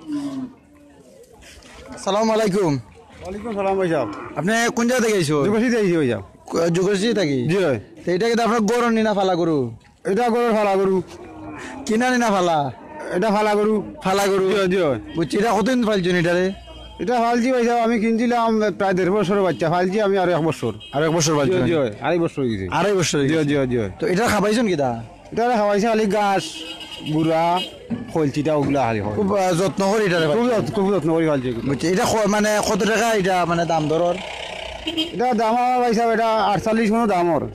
আসসালামু আলাইকুম। ওয়ালাইকুম সালাম ভাই সাহেব। আপনি কোন জাগা থাকি আইছইন? যুগশ্রী থাকি আইছি ভাই সাহেব। ক-, যুগশ্রী থাকি? জি ভাই। তো ইটা কিতা আপনার গরু নি না ফালা গরু? এটা গরুর ফালা গরু। কিনা নি না ফালা? এটা ফালা গরু। ফালা গরু? জি, জি। বুঝছি, ইটা কতদিন ফালছইন ইটারে? এটা ফালছি ভাই সাহেব, আমি কিনছিলাম প্রায় দেড় বছরের বাচ্চা, ফালছি আমি আরো এক বছর। আরো এক বছর জি, ফালছইন? জি, আড়াই বছর অই গেছে। আড়াই বছর অই জি, গেছে। জি, জি। তো ইটা খাবাইছইন কিতা? ইটারে খাবাইছি খালি ঘাস, গুড়া, খইলচিটা, ওগুলা খালি খাবাইছি। খুব, আহ, যত্ন করি ইটারে খুব পালছইন? যত্ন, খুব যত্ন করি পালছি। বুঝছি, ইটা ক-, মানে কত টেকা ইটা মানে দাম দরর? ইটা দাম আমার ভাই সাহেব, ইটা আটচল্লিশ মনো দাম অর।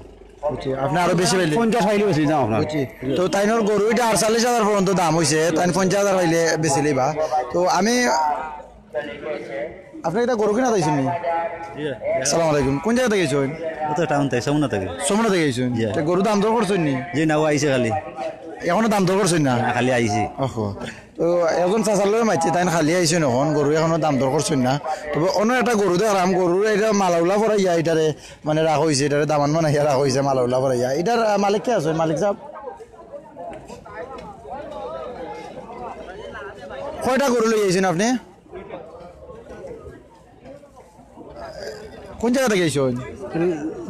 বুঝছি, আপনি আরো বেশি পাইলে? পঞ্চাশ পাইলে বেশি দাম আপনার। বুঝছি। তো তাইনর গরু ইটা আটচল্লিশ হাজার পর্যন্ত দাম অইছে, তাইন পঞ্চাশ হাজার পাইলে বেচিলিবা। তো আমি, আপনি ইটা গরু কিনা চাইছইন নি? আসসালামু আলাইকুম, কোন জাগা থাকি আইছইন? অউ তো টাউন থাকি, যমুনা থাকি। যমুনা থাকি আইছইন? জি। তো গরু দাম দর করছইন নি? জি না, অউ আইছে খালি। এখনো দাম দর করছইন না? না, খালি আইছে। ওহো। তো একজন চাচার লগে মাতছি, তাইন খালি আইছইন অখন, গরু এখনো দাম দর করছইন না। তবে অন্য একটা গরু দেখরাম, গরুর ইটা মালাউলা পরাইয়া ইটারে মানে রাখা অইছে, ইটারে দামান বানাইয়া রাখা অইছে মালাউলা পরাইয়া। ইটার, আহ, মালিক কে আছইন, মালিক সাব? কয়টা গরু লই আইছইন আপনি? কোন জাগা থাকি আইছইন?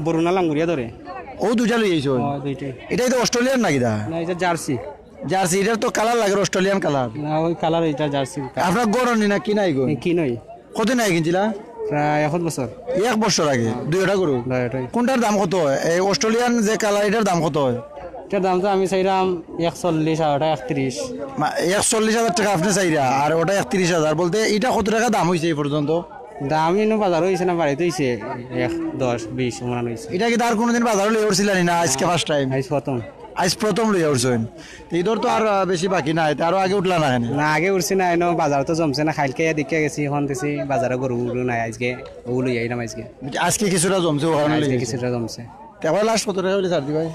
বরুণা লাঙ্গুরিয়া ধরে। অউ দুইটা লই আইছইন? অয়, দুইটাই। ইটা তো অস্ট্রেলিয়ান নাকি দা? না, ইটা জার্সি। জার্সি, ইটার তো কালার লাগের অস্ট্রেলিয়ান কালার। না, অউ কালার ইটা জার্সি। আপনার ঘরর নি না কিনা ইগুন? কিনা। কতদিন আগে কিনছিলা? প্রায় এক বছর। এক বছর আগে দুইটা গরু? দুইটাই। কোনটার দাম কত? এই অস্ট্রেলিয়ান যে কালার, ইটার দাম কত? ইটার দাম তো আমি চাইরাম একচল্লিশ, আর ওটা একত্রিশ। মা-, একচল্লিশ হাজার টেকা আপনি চাইরা, আর ওটা একত্রিশ হাজার। বলতে ইটা কত টেকা দাম অইছে এই পর্যন্ত? দাম ইনো বাজারো অইছে না, বাড়িত অইছে এক দশ বিশ অমন অইছে। ইটা কিতা আর কোনোদিন বাজারো লইয়া উঠছিলা নি না, আইজকে ফার্স্ট টাইম? আইজ প্রথম। আইজ প্রথম লইয়া উঠছইন। তো ইদর তো আর, আহ, বেশি বাকি নাই, তো আরো আগে উঠলা না কেনে? না, আগে উঠছি না, ইনো বাজারো তো জমছে না, কাইলকে ইয়া দেখিয়া গেছি, অখন দেখছি বাজারো গরু উরু নাই, আইজকে অউ লইয়া আইলাম আইজকে। আইজকে কিছুটা জমছে, অউ কারণে আইজকে লইয়া আইছি। কিছুটা জমছে। তো একবারে লাস্ট কত টেকা অইলে ছাড় দিবায়?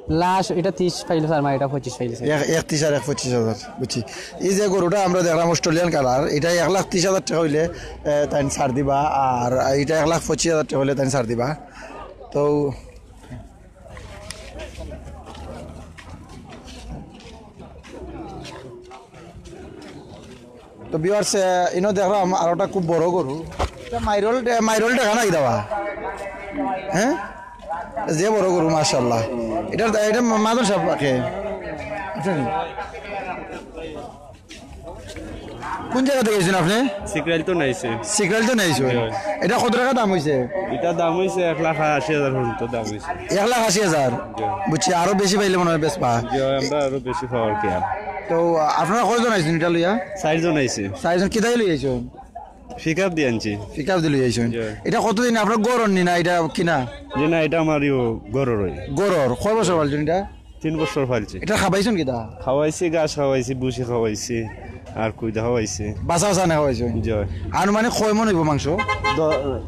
লাস্ট ইটা তিরিশ পাইলে ছাড়মু, ইটা পঁচিশ পাইলে ছাড়মু। এক, এক তিরিশ আর এক পঁচিশ হাজার, বুঝছি। এই যে গরুটা আমরা দেখলাম অস্ট্রেলিয়ান কালার, ইটা এক লাখ তিরিশ হাজার টেকা অইলে, এ, তাইন ছাড় দিবা, আর ইটা এক লাখ পঁচিশ হাজার টেকা অইলে তাইন ছাড় দিবা। তো তো ভিউয়ার্স, আহ, ইনো দেখলাম আর একটা খুব বড় গরু। ইটা মাইরল, আহ, মাইরল দেখা নাই দাবা? হ্যাঁ, যে বড় গরু, মাশাআল্লাহ। ইটা, ইটা মাদন সাহেব রাখে। কোন জাগা থাকি আইছইন আপনি? সিকরাইল তো নাইছে। সিকরাইল তো নাইছে। জি। ইটা কত টেকা দাম অইছে? ইটা দাম অইছে এক লাখ আশি হাজার পর্যন্ত দাম অইছে। এক লাখ আশি হাজার? জি। বুঝছি, আরো বেশি পাইলে মনে অয় বেচবা। জি, আমরা আরো বেশি পাওয়ার কি আর। তো আপনারা কয়জন আইছইন ইটা লইয়া? চাইরজন আইছি। চাইরজন কিতায় লইয়া আইছইন? পিকআপ দি আনছি। পিকআপ দি লইয়া আইছইন। জি। ইটা কতদিন আপনার ঘরর নি না, ইটা কিনা? জি না, ইটা আমার ইয়ো ঘরর অয়। ঘরর, কয় বছর পালছইন ইটা? তিন বছর পালছি। ইটা খাবাইছইন কিতা? খাওয়াইছি, ঘাস খাওয়াইছি, ভুসি খাওয়াইছি, আর কুইদা খাওয়াইছি। বাছা বাছা আনি খাওয়াইছইন? জি। আনুমানিক কয় মন অইবো মাংস? দ-,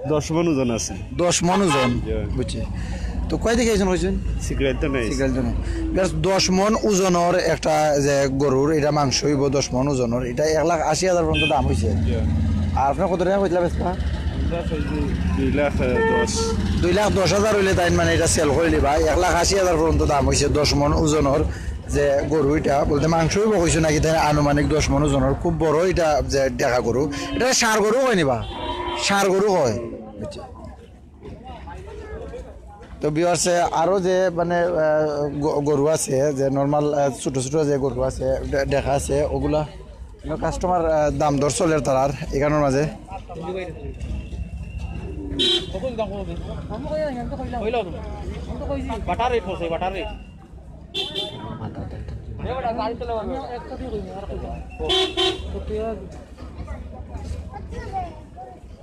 দশ মন ওজন আছে। দশ মন ওজন? জি। বুঝছি। তো কই থাকি আইছইন কইছইন? সিকরাইল তো নাই। সিকরাইল তো নাই। বেশ, দশ মন ওজনর একটা যে গরুর, ইটা মাংস অইবো দশ মন ওজনর, ইটা এক লাখ আশি হাজার পর্যন্ত দাম অইছে। জি। আর আপনে কত টেকা কইতলা বেচবা? আমরা চাইছি দুই লাখ, আহ, দশ। দুই লাখ দশ হাজার অইলে তাইন মানে ইটা সেল করি দিবা। এক লাখ আশি হাজার পর্যন্ত দাম অইছে দশ মন ওজনর যে গরু ইটা, বলতে মাংস অইবো কইছো নাকি তাইন আনুমানিক দশ মন ওজনর, খুব বড় ইটা যে দেখা গরু। ইটা ষাঁড় গরু কয় নি বা? ষাঁড় গরু কয়। বুঝছি। তো ভিউয়ার্স, আরো যে মানে, আহ, গ-, গরু আছে, যে নরমাল, আহ, ছোট ছোট যে গরু আছে, দে-, দেখা আছে, ওগুলা কাস্টমার, আহ, দাম দর চলের তারার এখানোর মাঝে। বাটার রেট করছে, বাটার রেট।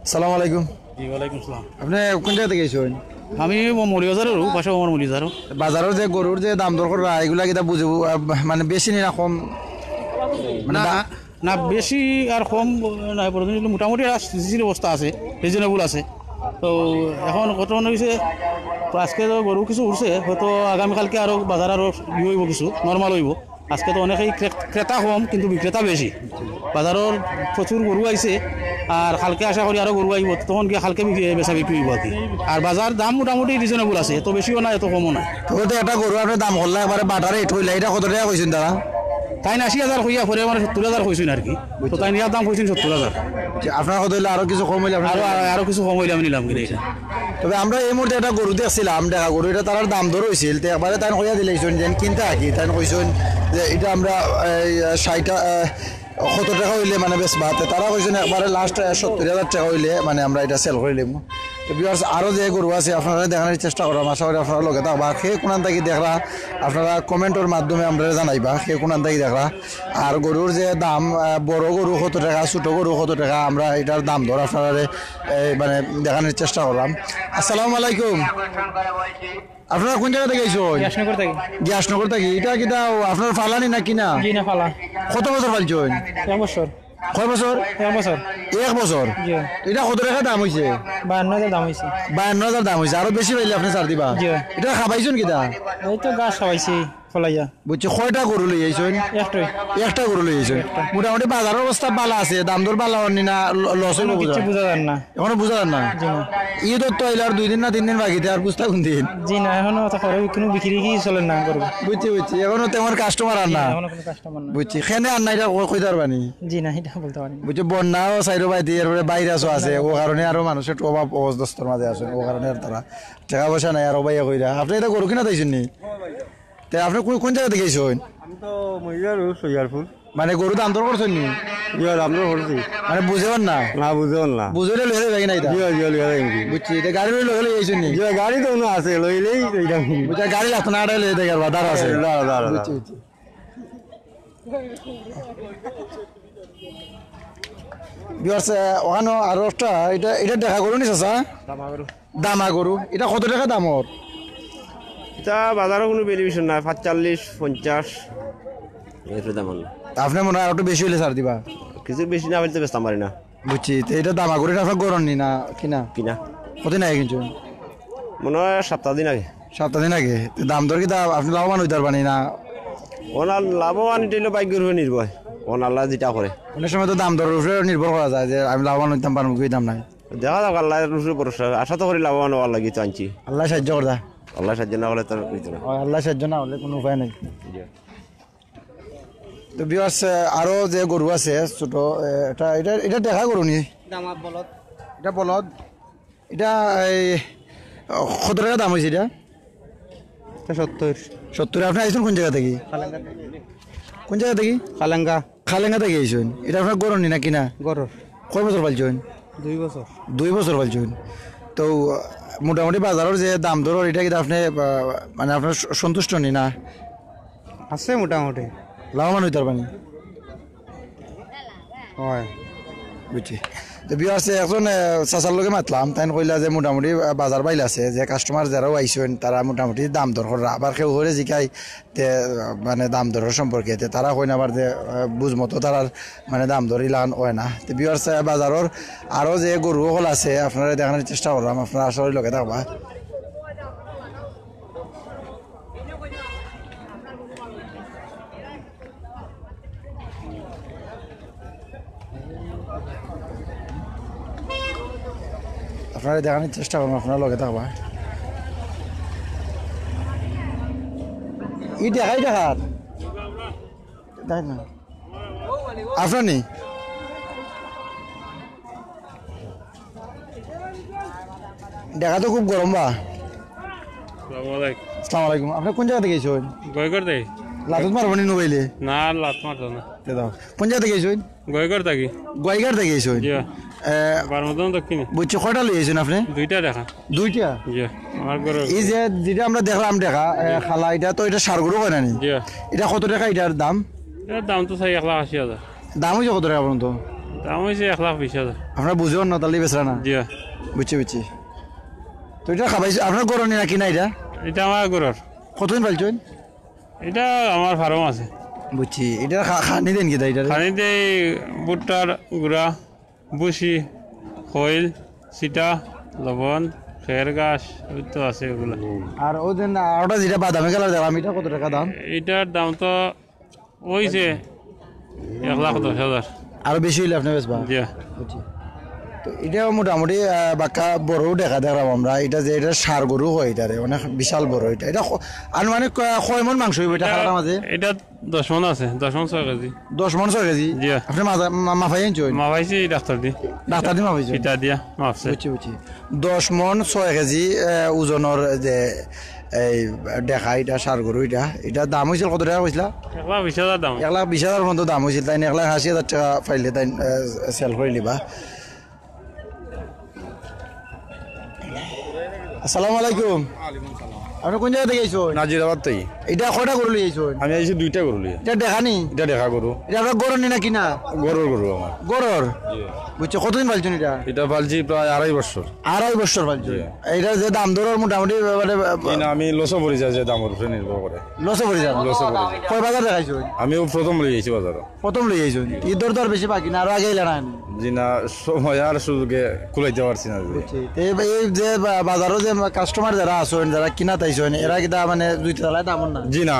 সালাম আলাইকুম। জি, ওয়ালাইকুম সালাম। আপনে কোন জাগা থাকি আইছইন? আমি ম-, মৌলভীবাজারর, পাশে আমার মৌলভীবাজারর। বাজারর যে গরুর যে দাম দর কররা, ইগুলা কিতা বুঝে, আহ, মানে বেশি নি না কম? মানে না, দা- না, বেশি আর কম না, মোটামুটি একটা স্থিতিশীল অবস্থা আছে, রিজনেবল আছে। তো এখন ঘটনা অইছে, তো আজকে তো গরু কিছু উঠছে, হয়তো আগামীকালকে আরো বাজার আরো ইয়ে অইবো, কিছু নরমাল অইবো। আজকে তো অনেকেই ক্রে-, ক্রেতা কম, কিন্তু বিক্রেতা বেশি। বাজারর প্রচুর গরু আইছে, আর কালকে আশা করি আরো গরু আইবো, তখন গিয়া কালকে বিক্রি, বেচা বিক্রি অইবো আর কি। আর বাজার দাম মোটামুটি রিজনেবল আছে, এত বেশিও না, এত কমও না। তবে তো একটা গরু আপনে দাম করলা একবারে বাটার রেট কইলা, ইটা কত টেকা কইছইন তারা? তাইন আশি হাজার কইয়া পরে মানে সত্তর হাজার কইছইন আর কি। তো তাইন ইয়ার দাম কইছইন সত্তর হাজার। আচ্ছা, আপনার কথা অইলে আরো কিছু কম অইলে আপনে আরো, আরো, আরো কিছু কম অইলে আমি নিলাম কিনা ইটা। তবে আমরা এই মুহূর্তে একটা গরু দেখছিলাম, দেখা গরু, ইটা তারার দাম দর অইছিল, তো একবারে তাইন কইয়া দিলাইছইন যে কিনতা কি, তাইন কইছইন যে ইটা আমরা, এই, ষাইট, আহ, কত টেকা অইলে মানে বেচবা, তো তারা কইছইন একবারে লাস্ট, আহ, সত্তর হাজার টেকা অইলে মানে আমরা ইটা সেল করি লিমু। তো ভিউয়ার্স, আরো যে গরু আছে আপনারারে দেখানির চেষ্টা কররাম, আশা করি আপনারা লগে থাকবা। কে কোনান থাকি দেখরা আপনারা কমেন্টর মাধ্যমে আমরারে জানাইবা, কে কোনান থাকি দেখরা। আর গরুর যে দাম, আহ, বড় গরু কত টেকা, ছোট গরু কত টেকা, আমরা ইটার দাম দর আপনারারে, এ, মানে দেখানির চেষ্টা কররাম। আসসালামু আলাইকুম। আপনারা কোন জাগা থাকি আইছইন? ইয়াসনগর থাকি। ইয়াসনগর থাকি। ইটা কিতা আপনার ফালানি না কিনা? জি না, ফালা। কত বছর পালছইন? এক বছর। কয় বছর? এক বছর। এক বছর? জি। ইটা কত টেকা দাম অইছে? বায়ান্ন হাজার দাম অইছে। বায়ান্ন হাজার দাম অইছে, আরো বেশি পাইলে আপনে ছাড় দিবা? জি। ইটা খাবাইছইন কিতা? এই তো ঘাস খাবাইছি, ফলাইয়া। বুঝছি, কয়টা গরু লই আইছইন? একটাই। একটা গরু লই আইছইন। মোটামুটি বাজারর অবস্থা ভালা আছে, দাম দর ভালা অয়নি না, ল-, লস অইবো এখনো কিচ্ছু বুঝা? বুঝা যার না। এখনো বুঝা যার না? জি না। ইদর তো আইলো আর দুই দিন না তিন দিন বাকি, তে আর বুঝতা কুন দিন? জি না, এখনো তো করে কোনো বিক্রি কি চলে না গরু। বুঝছি, বুঝছি, এখনো তেমন কাস্টমার আর জি না। না, এখনো কোনো কাস্টমার না। বুঝছি, কেনে আর না ইটা কই-, কইতা পারবানি? জি না, ইটা বলতা পারি না। বুঝছি, বন্যাও চাইরো বায়দি, এরপরে ভাইরাসও আছে, অউ কারণে আরো মানুষ একটু অভাব অবস্থার মাঝে আছইন, অউ কারণে আর তারা টেকা পয়সা নাই, আরো ভাইয়া কইরা। আপনে ইটা গরু কিনাত আইছইন নি? তে আপনে কোন, কোন জাগা থাকি আইছইন? আমি তো মহিলা রোড সৈয়ারপুর। মানে গরু দাম দর করছইন নি? জি, দাম দর করছি। মানে বুঝেন না? না, বুঝেন না। বুঝলে লইয়া যাইবা কিনা ইটা? জি, জি, লইয়া যাইবা। বুঝছি, ইটা গাড়ি লই লগে লই আইছইন নি? জি, গাড়ি তো অন্য আছে, লইলেই তো ইটা। বুঝছি, গাড়ি লাগতো না, আড়াই লইয়া দেখে আর বাজার আছে। দাঁড়া, দাঁড়া, দাঁড়া। বুঝছি, বুঝছি। Viewers, আহ, ওখানো আরো একটা, ইটা, ইটা দেখা করুন নি, চাচা? দামা গরু। দামা গরু, ইটা কত টেকা দাম ওর? ইটা বাজারো কোনো ভ্যালুয়েশন নাই, পাঁচচল্লিশ, পঞ্চাশ, এর দাম অইলো। আপনে মনে অয় আরো একটু বেশি অইলে ছাড় দিবা? কিছু বেশি না অইলে তো বেচতাম পারি না। বুঝছি, তো ইটা দামা গরু, ইটা আপনার গরুর নি না কিনা? কিনা। কতদিন আগে কিনছইন? মনে অয় সাত আট দিন আগে। সাত আট দিন আগে। তো দাম দর কিতা আপনে লাভবান অইতা পারবা নি না? অনার লাভবান ইটা অইলো ভাগ্যর উপরে নির্ভর। অন আল্লায় যেটা করে। অনেক সময় তো দাম দরর উপরে নির্ভর করা যায় যে আমি লাভবান অইতাম পারমু কি অইতাম নায়। দেখা যাউক, আল্লার উপরে ভরসা। আশা তো করি লাভবান অওয়ার লাগি তো আনছি। আল্লায় সাহায্য করতা। আল্লায় সাহায্য না করলে তো অইতো না। অয়, আল্লায় সাহায্য না অইলে কুনু উপায় নাই। জি। তো viewers, আহ, আরো যে গরু আছে ছোট, আহ, এটা, এটা, এটা দেখা গরু নি? দামা বলদ। এটা বলদ। এটা এই, আহ, কত টেকা দাম অইছে এটা? এটা সত্তর। সত্তর। আপনে আইছইন কোন জাগা থাকি? কালেঙ্গা থাকি। কোন জাগা থাকি? কালেঙ্গা। কালেঙ্গা থাকি আইছইন। এটা আপনার গরুর নি না কিনা? গরুর। কয় বছর পালছইন? দুই বছর। দুই বছর পালছইন। তো, আহ, মোটামুটি বাজারর যে দাম দর, এটা কিতা আপনে, আহ, মানে আপনার স-, সন্তুষ্ট নি না? আছে মোটামুটি। লাভবান অইতা পারবা নি? অয়। বুঝছি। তো viewers, একজন, আহ, চাচার লগে মাতলাম, তাইন কইলা যে মোটামুটি, আহ, বাজার ভালা আছে, যে কাস্টমার যারাও আইছইন, তারা মোটামুটি দাম দর কররা। আবার কেউ করে জিকাই, তে, আহ, মানে দাম দরর সম্পর্কে, তে তারা কইন আবার যে, আহ, বুঝ মতো তারার মানে দাম দর ইলান অয় না। তো viewers, আহ, বাজারর আরো যে গরু অকল আছে, আপনারারে দেখানির চেষ্টা করলাম, আপনারা আশা করি লগে থাকবা। আপনারারে দেখানির চেষ্টা করমু, আপনারা লগে থাকবা। ই দেখা, ই দেখা। তাই না? আপনার নি? দেখা তো খুব গরম বা। আসসালামু আলাইকুম। আসসালামু আলাইকুম। আপনে কোন জাগা থাকি আইছইন? গয়গর থাকি। লাতত মারবা নি নুবাইলে? না, লাত মারতো না। তে দাও। কোন জাগা থাকি আইছইন? গয়গর থাকি। গয়গর থাকি আইছইন? জি। এ, বারমুদান দক্ষিণে। বুঝছি, কয়টা লই আইছইন আপনে? দুইটা দেখা। দুইটা? জি, আমার ঘরর। এই যে, যেটা আমরা দেখলাম দেখা, এ, জি। খালা, এটা তো এটা ষাঁড় গরু কয় না নি? জি। এটা কত টেকা এটার দাম? এটার দাম তো চাই এক লাখ আশি হাজার। দাম অইছে কত টেকা পর্যন্ত? দাম অইছে এক লাখ বিশ হাজার। আপনারা বুঝইন না, তাইলে বেচরা না? জি। বুঝছি, বুঝছি। তো এটা খাবাইছে, আপনার ঘরর নি না কিনা এটা? এটা আমার ঘরর। কতদিন পালছইন? এটা আমার ফার্ম আছে। বুঝছি। এটা খা-, খানি দেইন কিতা এটা? খানি দেই ভুট্টার গুড়া, ভুসি, খইল, চিটা, লবণ, খের ঘাস, ওই তো আছে ওগুলা। আর ওই যে না, ওটা যেটা বাদামি কালার দেখলাম, এটা কত টেকা দাম? এটার দাম তো অইছে এক লাখ দশ হাজার। আরো বেশি অইলে আপনে বেচবা? জি। বুঝছি। তো এটাও মোটামুটি, আহ, বাক্কা বড় দেখা দেখলাম আমরা। এটা যে, এটা ষাঁড় গরু কয় এটারে, অনেক বিশাল বড় এটা। এটা ক-, আনুমানিক ক-, কয় মন মাংস অইবো এটা খালাটার মাঝে? এটা দশ মন আছে, দশ মন ছয় কেজি। দশ মন ছয় কেজি? জি। আপনে মাজা-, মা-, মাপাই আনছইন? মাপাইছি ডাক্তার দি। ডাক্তার দি মাপাইছইন? ফিতা দিয়া মাপছে। বুঝছি, বুঝছি। দশ মন ছয় কেজি, আহ, ওজনর যে এই দেখা, এটা ষাঁড় গরু, এটা, এটা দাম অইছিল কত টেকা কইছিলা? এক লাখ বিশ হাজার দাম। এক লাখ বিশ হাজার পর্যন্ত দাম অইছিল, তাইন এক লাখ আশি হাজার টেকা পাইলে তাইন, আহ, সেল করি নিবা। আসসালামু আলাইকুম। ওয়ালাইকুম সালাম। আপনে কোন জাগা থাকি আইছইন? নাজিরাবাদ থাকি। এটা কয়টা গরু লইছো? আমি আইছি দুইটা গরু লইয়া। এটা দেখা নি? এটা দেখা গরু। এটা আপনার গরু নি না কিনা? গরুর গরু আমার। গরুর? জি। বুঝছি, কতদিন পালছেন এটা? এটা পালছি প্রায় আড়াই বছর। আড়াই বছর পালছেন? জি। এটা যে দাম দরর মোটামুটি মানে, জি না, আমি লসও পড়ি যায় যে দামর উপরে নির্ভর করে। লসও পড়ি যায়? লসও পড়ি যায়। কয় বাজার দেখাইছো? আমিও প্রথম লই আইছি বাজারও। প্রথম লই আইছো? ঈদর তো আর বেশি বাকি না, আরো আগে আইলা না? জি না, সময় আর সুযোগে কুলাইতে পারছি না যে। বুঝছি। তো এই, এই যে বা-, বাজারও যে কাস্টমার যারা আছেন, যারা কিনা তাইছেন, এরা কিতা মানে দুই তলায় দাম না? জি না,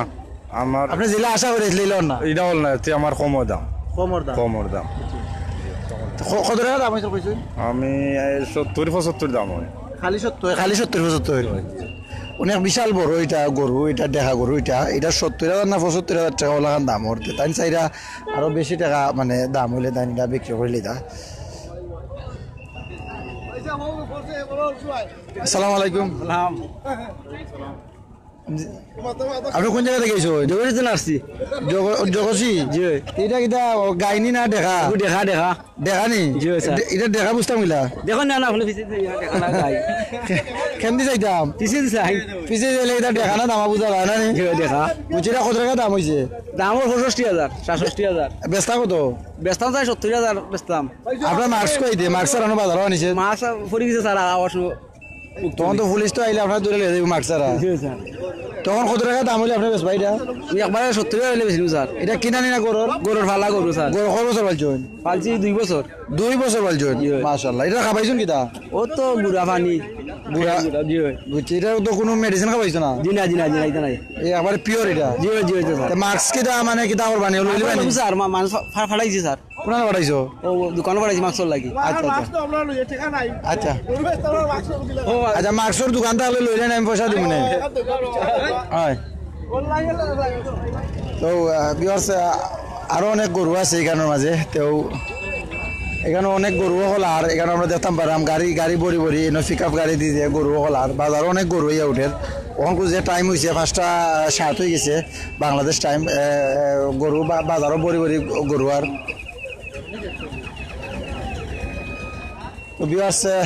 আমার আপনি যেটা আশা করেছিলেন না? এটা হল না, এতে আমার কমর দাম। কমর দাম? কমর দাম। তো ক-, কত টাকা দাম হয়েছিল কইছেন? আমি, এ, সত্তর পঁচাত্তর দাম হয়। খালি সত্তর, খালি সত্তর পঁচাত্তর? অনেক বিশাল বড় এটা গরু, এটা দেখা গরু, এটা, এটা সত্তর হাজার না পঁচাত্তর হাজার টাকা ওলাখান দাম ওর। তাই চাইরা আরো বেশি টাকা মানে দাম হইলে তাই এটা বিক্রি করে লিতা। আসসালামু আলাইকুম। সালাম। আপনি কোন জায়গা থেকে আইছো? জগসি তো আসছি। জগ-, জগসি? জি। এটা কিতা গাইনি না দেখা? দেখা, দেখা। দেখা নি? জি, স্যার। এটা, এটা দেখা বুঝতাম কিলা? দেখো না, না, আপনি পিছে দিয়ে দেখা না গাই। কেমনি যাইতাম? পিছে দিয়ে যাই। পিছে গেলে এটা দেখা না, দামা বুঝা যায় না নি? জি, দেখা। বুঝছি, এটা কত টাকা দাম হইছে? দাম ওর পঁয়ষট্টি হাজার, সাতষট্টি হাজার। বেচতা কত? বেচতাম চাই সত্তর হাজার বেচতাম। আপনার মাস্ক কই দে? মাস্ক ছাড়া বাজারও আনিছে? মাস্ক পড়ে গেছে স্যার, আবার তখন তো পুলিশ তো আইলে আপনার ধরে লিয়ে যাইব মাস্ক ছাড়া। জি, স্যার। তখন কত টাকা দাম হইলে আপনার বেচবা এটা? আমি একবারে সত্তর টাকা হইলে বেচিমু, স্যার। এটা কিনা নিনা গরুর? গরুর ফালা গরু, স্যার। গরু কয় বছর পালছইন? পালছি দুই বছর। দুই বছর পালছইন? জি। মাশাআল্লাহ। এটা খাবাইছইন কিতা? ও তো গুড়া পানি। গুড়া? গুড়া, জি ভাই। বুঝছি, এটা তো কোনো মেডিসিন খাবাইছো না? জি না, জি না, জি না, এটা নাই। এই একবারে পিওর এটা? জি ভাই, জি ভাই, জি স্যার। তো মাস্ক কিতা মানে কিতা করবা নি? লইলিবা নি? স্যার, মা-, মানুষ ফা-, ফাটাইছি, স্যার। কোনানো পাঠাইছো? ও, দোকানো পাঠাইছি মাস্কর লাগি। আচ্ছা, আচ্ছা। আচ্ছা। ও, আচ্ছা, মাস্কর দোকান থাকলে লইলেন, আমি পয়সা দিব না। হয়। তো, আহ, ভিউয়ার্স, আহ, আরো অনেক গরু আছে এখানোর মাঝে। তো এখানো অনেক গরু হকল, আর এখানো আমরা দেখতাম পারাম গাড়ি, গাড়ি ভরি ভরি, এনো পিক আপ গাড়ি দিয়ে গরু হকল, আর বাজারও অনেক গরু ইয়া উঠের। অখন যে টাইম হইছে, পাঁচটা সাত হয়ে গেছে বাংলাদেশ টাইম। এ, এ, গরু বা-, বাজারও ভরি ভরি গরু আর। তো ভিউয়ার্স, আহ,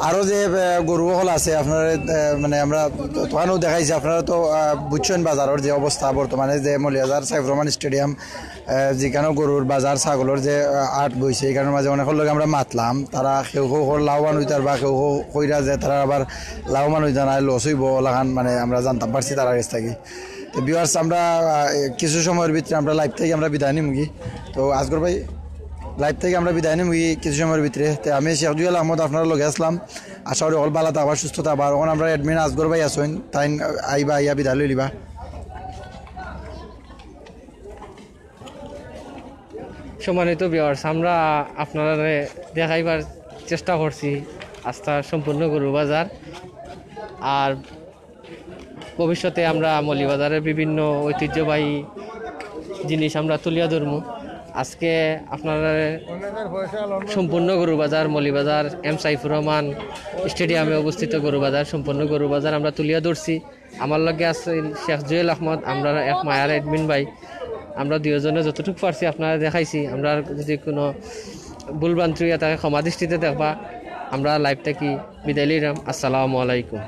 আরো যে, আহ, গরু হকল আছে, আপনারা, আহ, মানে আমরা তো-, তখনও দেখাইছি, আপনারা তো, আহ, বুঝছেন বাজারর যে অবস্থা বর্তমানে, যে মৌলভীবাজার সাইফুর রহমান স্টেডিয়াম, আহ, যেখানে গরুর বাজার, ছাগলর যে, আহ, হাট বইছে, এখানোর মাঝে অনেকর লগে আমরা মাতলাম, তারা কেউ কেউ হকল লাভবান হইতার বা কেউ কেউ কইরা যে তারা আবার লাভবান হইতা না, লস হইব, ওলাখান মানে আমরা জানতাম পারছি তারার কাছ থাকি। তো ভিউয়ার্স, আমরা, আহ, কিছু সময়র ভিতরে আমরা লাইভ থাকি আমরা বিদায় নিমুগি। তো আজগর ভাই, লাইভ থাকি আমরা বিদায় নিমুগি কিছু সময়র ভিতরে। তো আমি শেখ জুয়েল আহমদ আপনারার লগে আছলাম। আশা করি হকল ভালা থাকবা, সুস্থ থাকবা। আর অখন আমরা অ্যাডমিন আজগর ভাই আছইন, তাইন আইবা, আইয়া বিদায় লইলিবা। সম্মানিত ভিউয়ার্স, আমরা আপনারারে দেখাইবার চেষ্টা করছি আস্তা সম্পূর্ণ গরু বাজার। আর ভবিষ্যতে আমরা মৌলভীবাজারের বিভিন্ন ঐতিহ্যবাহী জিনিস আমরা তুলিয়া ধরমু। আজকে আপনারারে সম্পূর্ণ গরু বাজার, মৌলভীবাজার এম সাইফুর রহমান স্টেডিয়ামে অবস্থিত গরু বাজার, সম্পূর্ণ গরু বাজার আমরা তুলিয়া ধরছি। আমার লগে আছইন শেখ জুয়েল আহমদ, আমরার এক মায়ার অ্যাডমিন ভাই। আমরা দুইজনে যতটুকু পারছি আপনারারে দেখাইছি। আমরার যদি কোনো ভুল ভ্রান্তি হইয়া থাকে ক্ষমা দৃষ্টিতে দেখবা। আমরা লাইভ থাকি বিদায় লইরাম। আসসালামু আলাইকুম।